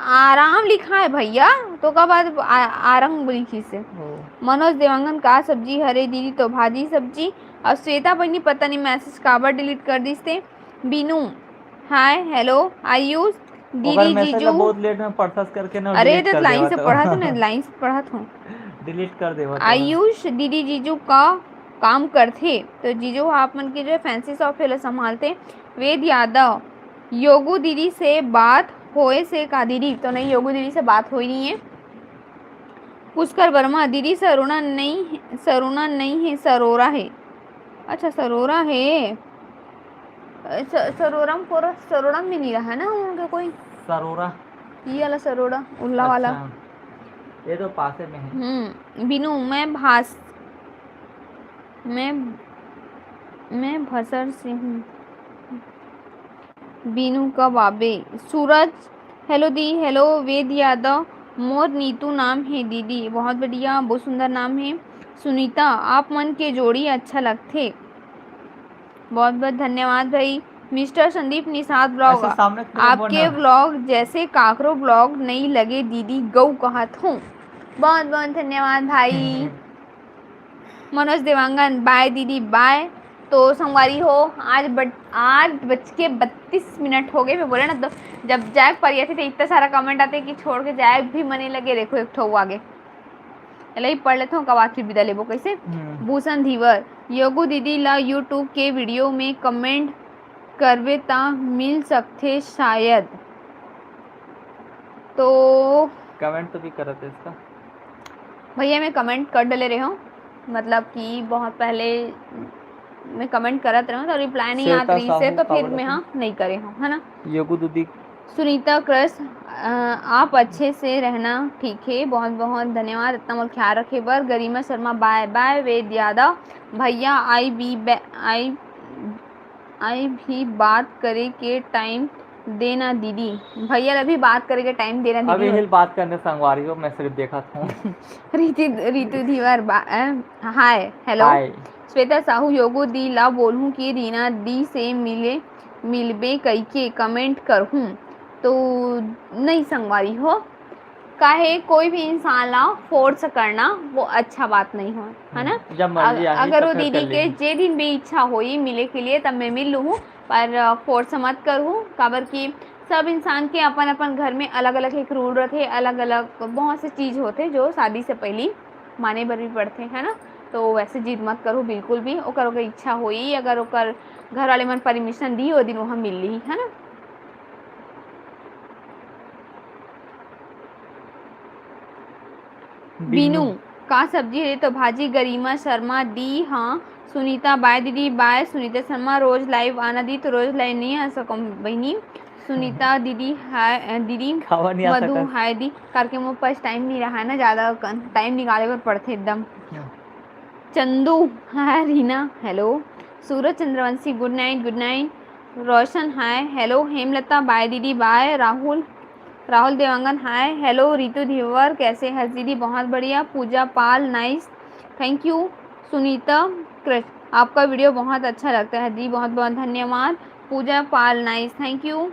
आराम लिखा है भैया, तो का बाद आ- आरंग लिखिस हे। ओ। मनोज देवांगन, का सब्जी हरे दीदी? तो भाजी सब्जी। और श्वेता बहिनी पता नहीं मैसेज काबर डिलीट कर दिस ते। बीनू, हाय, हेलो आयुष ओकर दीदी मैसेज ला जीजू। बहुत लेट में पढ़थस करके ना अरे डिलीट तो कर लाइन देवा से तो। पढ़त हूँ ना, लाइन से पढ़त हूँ। डिलीट कर देवा तो। आयुष दीदी जीजू का काम करथे, तो जीजू आप मन के जो है फैंसी शॉप हे ला संभालथे। वेद यादव, योगू दीदी से बात होए से का दीदी? तो नहीं, योगू दीदी से बात होई नहीं है। पुष्कर वर्मा, दीदी सरोना नहीं, सरोना नहीं है, सरोरा है। अच्छा, सरोरा है। स-, सरोरम कोरा, सरोरम भी नहीं रहा ना उनका कोई। सरोरा। ये वाला सरोरा, उल्ला वाला। अच्छा। ये तो पासे में है। हम्म। बीनू, मैं भास मैं मैं भसर से हूँ। बीनू कब आबे? सूरज, हेलो दी, हेलो वेद यादव, मोर नीतू नाम हे दीदी। बहुत बढ़िया, बहुत सुंदर नाम हे। सुनीता, आप मन के जोड़ी अच्छा लगथे। बहुत बहुत धन्यवाद भाई। मिस्टर संदीप निषाद ब्लॉग, ऐसे सामने से बोल आपके ना। ब्लॉग जैसे काकरो ब्लॉग नहीं लगे दीदी, गऊ कहत हूँ। बहुत बहुत धन्यवाद भाई। मनोज देवांगन, बाय दीदी बाय। तो संगवारी हो, आज बट आज बज के बत्तीस मिनट हो गए। मैं बोले ना, तो जब जाए पर आथे तो इतना सारा कमेंट आते कि छोड़ के जाए भी मने लगे। देखो एक ठो आगे, एला ही पढ़ लेथव, ओकर बाद फिर विदा लेबो। कैसे? हम्म। भूषण धीवर, योगू दीदी ला YouTube के वीडियो में कमेंट करबे ता मिल सकथे शायद। तो कमेंट तो भी करत है इसका। भैया, मैं कमेंट कर डले रहे हूँ, मतलब कि बहुत पहले मैं कमेंट करत रहे हूँ तो रिप्लाई नहीं आत श्वेता रही से, साहू तो का फिर बोलत मैं हूँ। हाँ नहीं करे हूँ, है ना। योगू दीदी। सुनीता क्रश, अ, आप अच्छे से रहना, ठीक है, बहुत बहुत धन्यवाद इतना मोर ख्याल रखे बर। गरिमा शर्मा, बाय बाय। वेद यादव, भैया आई बी आई आई भी बात करे के टाइम देना दीदी। भैया ला भी बात करे के टाइम देना अब दीदी। यही बात करने संगवारी हो, मैं सिर्फ देखा था। रितु रितु धीवर बा- अ, हाय, हेलो। हाय। श्वेता साहू, योगो दी ला बोलहूँ कि रीना दी से मिले मिलबे कइके कमेंट करहूँ तो नहीं संगवारी हो, काहे कोई भी इंसान ला फोर्स करना वो अच्छा बात नहीं हो, है ना। जब मर्जी अग- आही, अगर तब वो फिर दीदी कर के लेही। जे दिन भी इच्छा होई मिले के लिए, तब मैं मिल लूँ, पर फोर्स मत करूँ, काबर कि सब इंसान के अपन अपन घर में अलग अलग एक रूल रहते, अलग अलग बहुत से चीज होते जो शादी से पहले माने बर भी पड़ते, है ना। तो वैसे जिद मत करो बिल्कुल भी। ओकर ओकर इच्छा होई, अगर ओकर घर वाले मन परमिशन दी, ओ दिन वहाँ मिल ली, है ना। बीनू, का सब्जी हरे तो भाजी। गरिमा शर्मा दी, हाँ। सुनीता, बाय दीदी, बाय। सुनीता शर्मा, रोज लाइव आना दी, तो रोज लाइव नहीं आ सकम बहिनी। सुनीता दीदी, हाय, अ, दीदी। खावा नहीं आ मधु, सकत। हाय दी। करके मोर पास टाइम नहीं रहा है ना, ज्यादा टाइम निकाले बर पड़थे एकदम। अच्छा। Chandu, hi Reena, hello. Suraj Chandravanshi, good night, good night. Roshan, hi, hello. Hemlata, bye दीदी, bye. Rahul, Rahul Dewangan, hi, hello. Ritu Dhiwar, कैसे हस दीदी? बहुत बढ़िया। Pooja Pal, nice, thank you. Sunita Krishna, आपका वीडियो बहुत अच्छा लगता है दी, बहुत बहुत धन्यवाद। Pooja Pal, nice, thank you.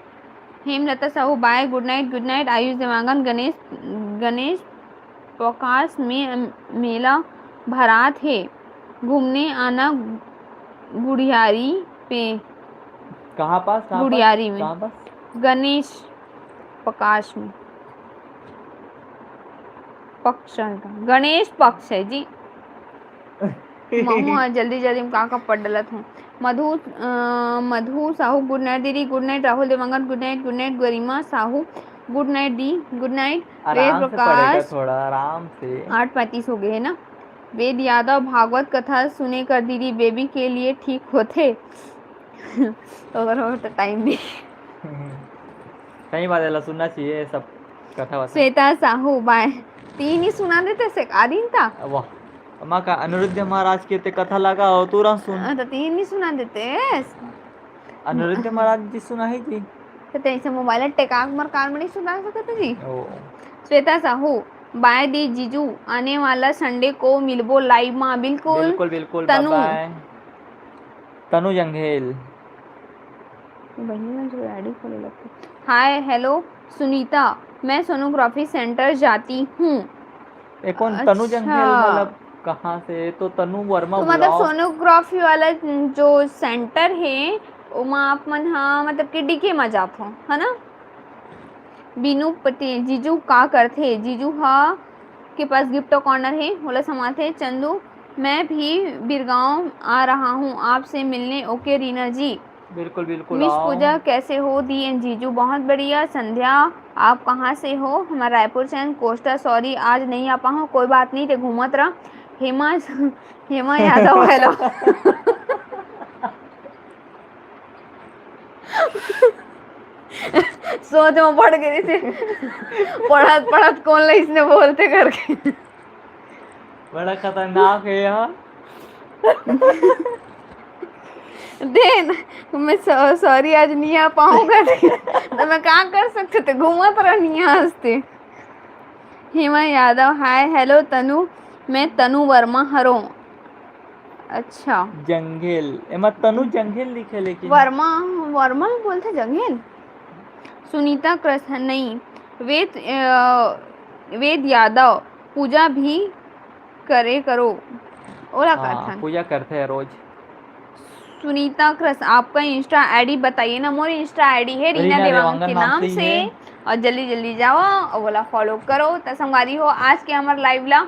Hemlata Sahu, bye, good night, good night. Ayush Dewangan, Ganesh, Ganesh Prakash में मेला भरात हे, घूमने आना गुड़ियारी पे। कहाँ पास, कहाँ पास? गुड़ियारी में। कहाँ पास? गणेश प्रकाश में, पक्ष है का? गणेश पक्ष है जी। महू आज जल्दी जल्दी में का का पढ़ डलत हूँ। मधु, अ, मधु साहू, गुड नाइट दीदी, गुड नाइट। राहुल देवांगन, गुड नाइट, गुड नाइट। गरिमा साहू, गुड नाइट दी, गुड नाइट। वेद आराम से पढ़ेगा, प्रकाश, थोड़ा आराम से। आठ पैंतीस हो गए है ना। वेद यादव भागवत कथा सुने कर दीदी, बेबी के लिए ठीक होथे। ओकर हो तो टाइम नहीं। सही बात है, ला सुनना चाहिए सब कथा वथा। श्वेता साहू बाय, तीन ही सुना देते से का दिन था। वाह, अम्मा का अनिरुद्ध महाराज के ते कथा लगा हो, तुरंत सुन। हाँ, तो तीन ही सुना देते। अनिरुद्ध महाराज जी सुना ही जी। तो तेरे से मोबाइल टेकाक मर कार में नहीं सुना सकते जी। ओ, श्वेता साहू, बाय दी जीजू, आने वाला संडे को मिलबो लाइव मा। बिल्कुल। बिल्कुल बिल्कुल। तनु। बाय बाय। तनु जंघेल। बहिनी में जो आईडी खोले लगते। हाय, हेलो सुनीता, मैं सोनोग्राफी सेंटर जाती हूँ। ये कौन तनु अच्छा। जंघेल? मतलब कहाँ से? तो तनु वर्मा तो मतलब बुलाओ। सोनोग्राफी वाला जो सेंटर है, ओमा आप मन हा मतलब कि डीके मा जात हो, है ना? बीनू पटेल, जीजू का करथे? जीजू हा के पास गिफ्ट कॉर्नर है, ओला समाथे। चंदू, मैं भी बिरगांव आ रहा हूँ आपसे मिलने। ओके रीना जी। बिल्कुल बिल्कुल मिस आओ। पूजा, कैसे हो? दी एंड जीजू, बहुत बढ़िया। संध्या, आप कहाँ से हो? हमारा रायपुर से हैं। कोस्टा, सॉरी आज नहीं आ पाऊँ। कोई बात नहीं, ते घूमत रह। हेमा, हेमा यादव, हेलो। सोच में पड़ गई थी, पढ़त पढ़त कौन ला इसने बोलते करके। बड़ा खतरनाक है यहाँ। देन, मैं सॉ-, सॉरी आज नहीं आ पाऊंगा। तो मैं कहाँ कर सकते थे, घूमत रहनी यहाँ हंसते। हेमा यादव, हाय, हेलो तनु, मैं तनु वर्मा हरों। अच्छा। जंघेल, एमा तनु जंघेल लिखे लेकिन। वर्मा, वर्मा बोलथे जंघेल। सुनीता कृष्ण नहीं, वेद, अ, वेद यादव, पूजा भी करे करो। ओला हाँ, करथन। पूजा करथे रोज। सुनीता कृष्ण, आपका इंस्टा आईडी बताइए ना। मोर इंस्टा आईडी है रीना रीना देवांगन देवांगन के नाम नाम से ही से। है। और जल्दी जल्दी जाओ और बोला फॉलो करो। त संगवारी हो, आज के हमर लाइव ला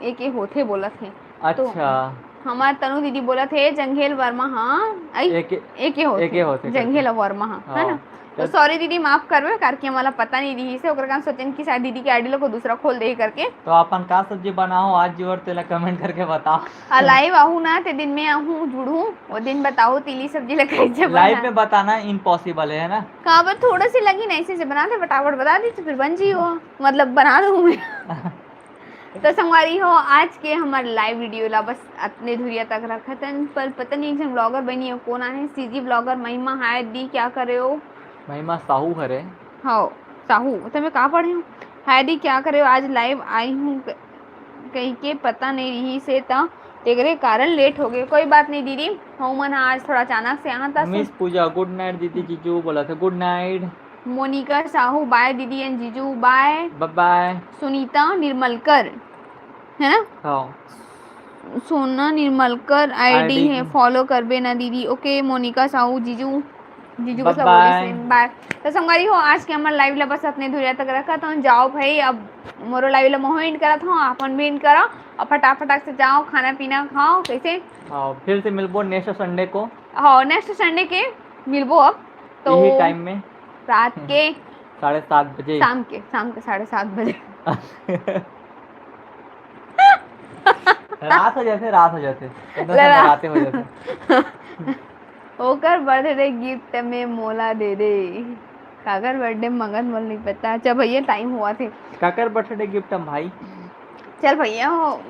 एक ये होथे बोलत हे। अच्छा। हमार तनु दीदी बोलत हे जंघेल वर्मा, हाँ, आई, एक एक ही होथे, एक ही होथे जंघेल करके। वर्मा, हाँ, है हाँ। ना? तो सॉरी दीदी, माफ करबे, करके मला पता नहीं रही से, ओकर कारण सोचेन कि शायद दीदी के आईडी ला कोई दूसरा खोल दे करके। तो अपन का सब्जी बनाओ आज जी, और तेला कमेंट करके बताओ। आ लाइव आहू ना, ते दिन में आहू जुड़ू, वो दिन बताओ तीली सब्जी ला कैसे लाइव बना। में बताना इम्पॉसिबल है, है ना? काबर थोड़ा सी लगी ना, ऐसे से बना दे, फटाफट बता दी तो फिर बन जी हो, मतलब बना दूँ मैं। तो संगवारी हो, आज के हमार लाइव वीडियो ला बस अतने धुरिया तक रखत हन, पर पता नहीं एक झन ब्लॉगर बनी है, कौन आहे? सीजी ब्लॉगर, महिमा, हाय दी, क्या करे हो? महिमा साहू हरे। हाँ, साहू, तो मैं का पढ़े हूँ? हाय दी, क्या करे हो? आज लाइव आई हूँ क-, कही के पता नहीं रही से, त तेकरे कारण लेट हो गए। कोई बात नहीं दीदी, हम मन आज थोड़ा अचानक से यहाँ था। मिस पूजा, गुड नाइट दीदी जीजू बोलथे, गुड नाइट। मोनिका साहू, बाय दीदी एंड जीजू, बाय। बाय बाय। सुनीता निर्मलकर, है ना? हाँ। सोना निर्मलकर आईडी आईडी है, फॉलो करबे ना दीदी। ओके मोनिका साहू, जीजू, जीजू को बाय सब बाय। बोलिस, बाय। तो संगवारी हो, आज के हमर लाइव ला बस अतने धुरिया तक रखत हूँ। जाओ भाई, अब मोरो लाइव ला महू एंड करत हूँ, अपन भी एंड करा, और फटाफट से जाओ, खाना पीना खाओ, कैसे? हाँ, फिर से मिलबो नेक्स्ट संडे को। हाँ, नेक्स्ट संडे के मिलबो अब तो यही टाइम में। रात के साढ़े सात बजे। शाम के, शाम के साढ़े सात बजे। रात हो जाथे, रात हो जाथे। एकदम ले रा- राते हो जाथे। ओकर बर्थडे गिफ्ट में मोला दे दे। काकर बर्थडे मगन मोल नहीं पता। अच्छा भैया, टाइम हुआ थे। काकर बर्थडे गिफ्ट हम भाई। चल भैया हो,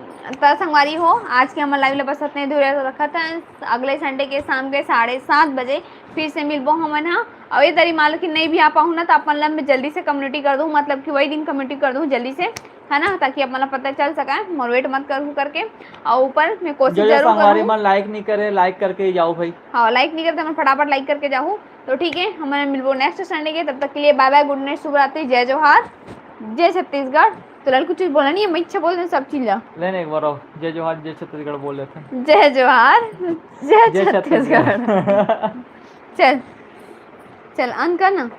त संगवारी हो, आज के हमर लाइव ला बस अतने धुरिया रखत हन। अगले संडे के शाम के साढ़े सात बजे फिर से मिलबो हमन ह। और ये तरी मान लो कि नहीं भी आ पाहू ना, तो अपन ला मैं जल्दी से कम्युनिटी कर दूँ, मतलब कि वही दिन कम्युनिटी कर दूँ जल्दी से, है ना, ताकि अपन ला पता चल सके, मोर वेट मत करू करके। और ऊपर मैं कोशिश जो जो जरूर संगवारी करूँ। मन लाइक नहीं करे, लाइक करके ही जाओ भाई। हाँ, लाइक नहीं करते, मैं फटाफट लाइक करके जाहू। तो ठीक है, हमन मिलबो नेक्स्ट संडे के। तब तक के लिए बाय बाय, गुड नाइट, शुभ रात्रि, जय जोहार, जय छत्तीसगढ़। तो लड़को कुछ बोला नहीं है, मैं इच्छा बोल दूँ सब चीज ला। लेने एक बार और जय जोहार, जय छत्तीसगढ़ बोल लेते हैं। जय जोहार, जय जय छत्तीसगढ़। छत्तीसगढ़। चल, चल अंत कर ना।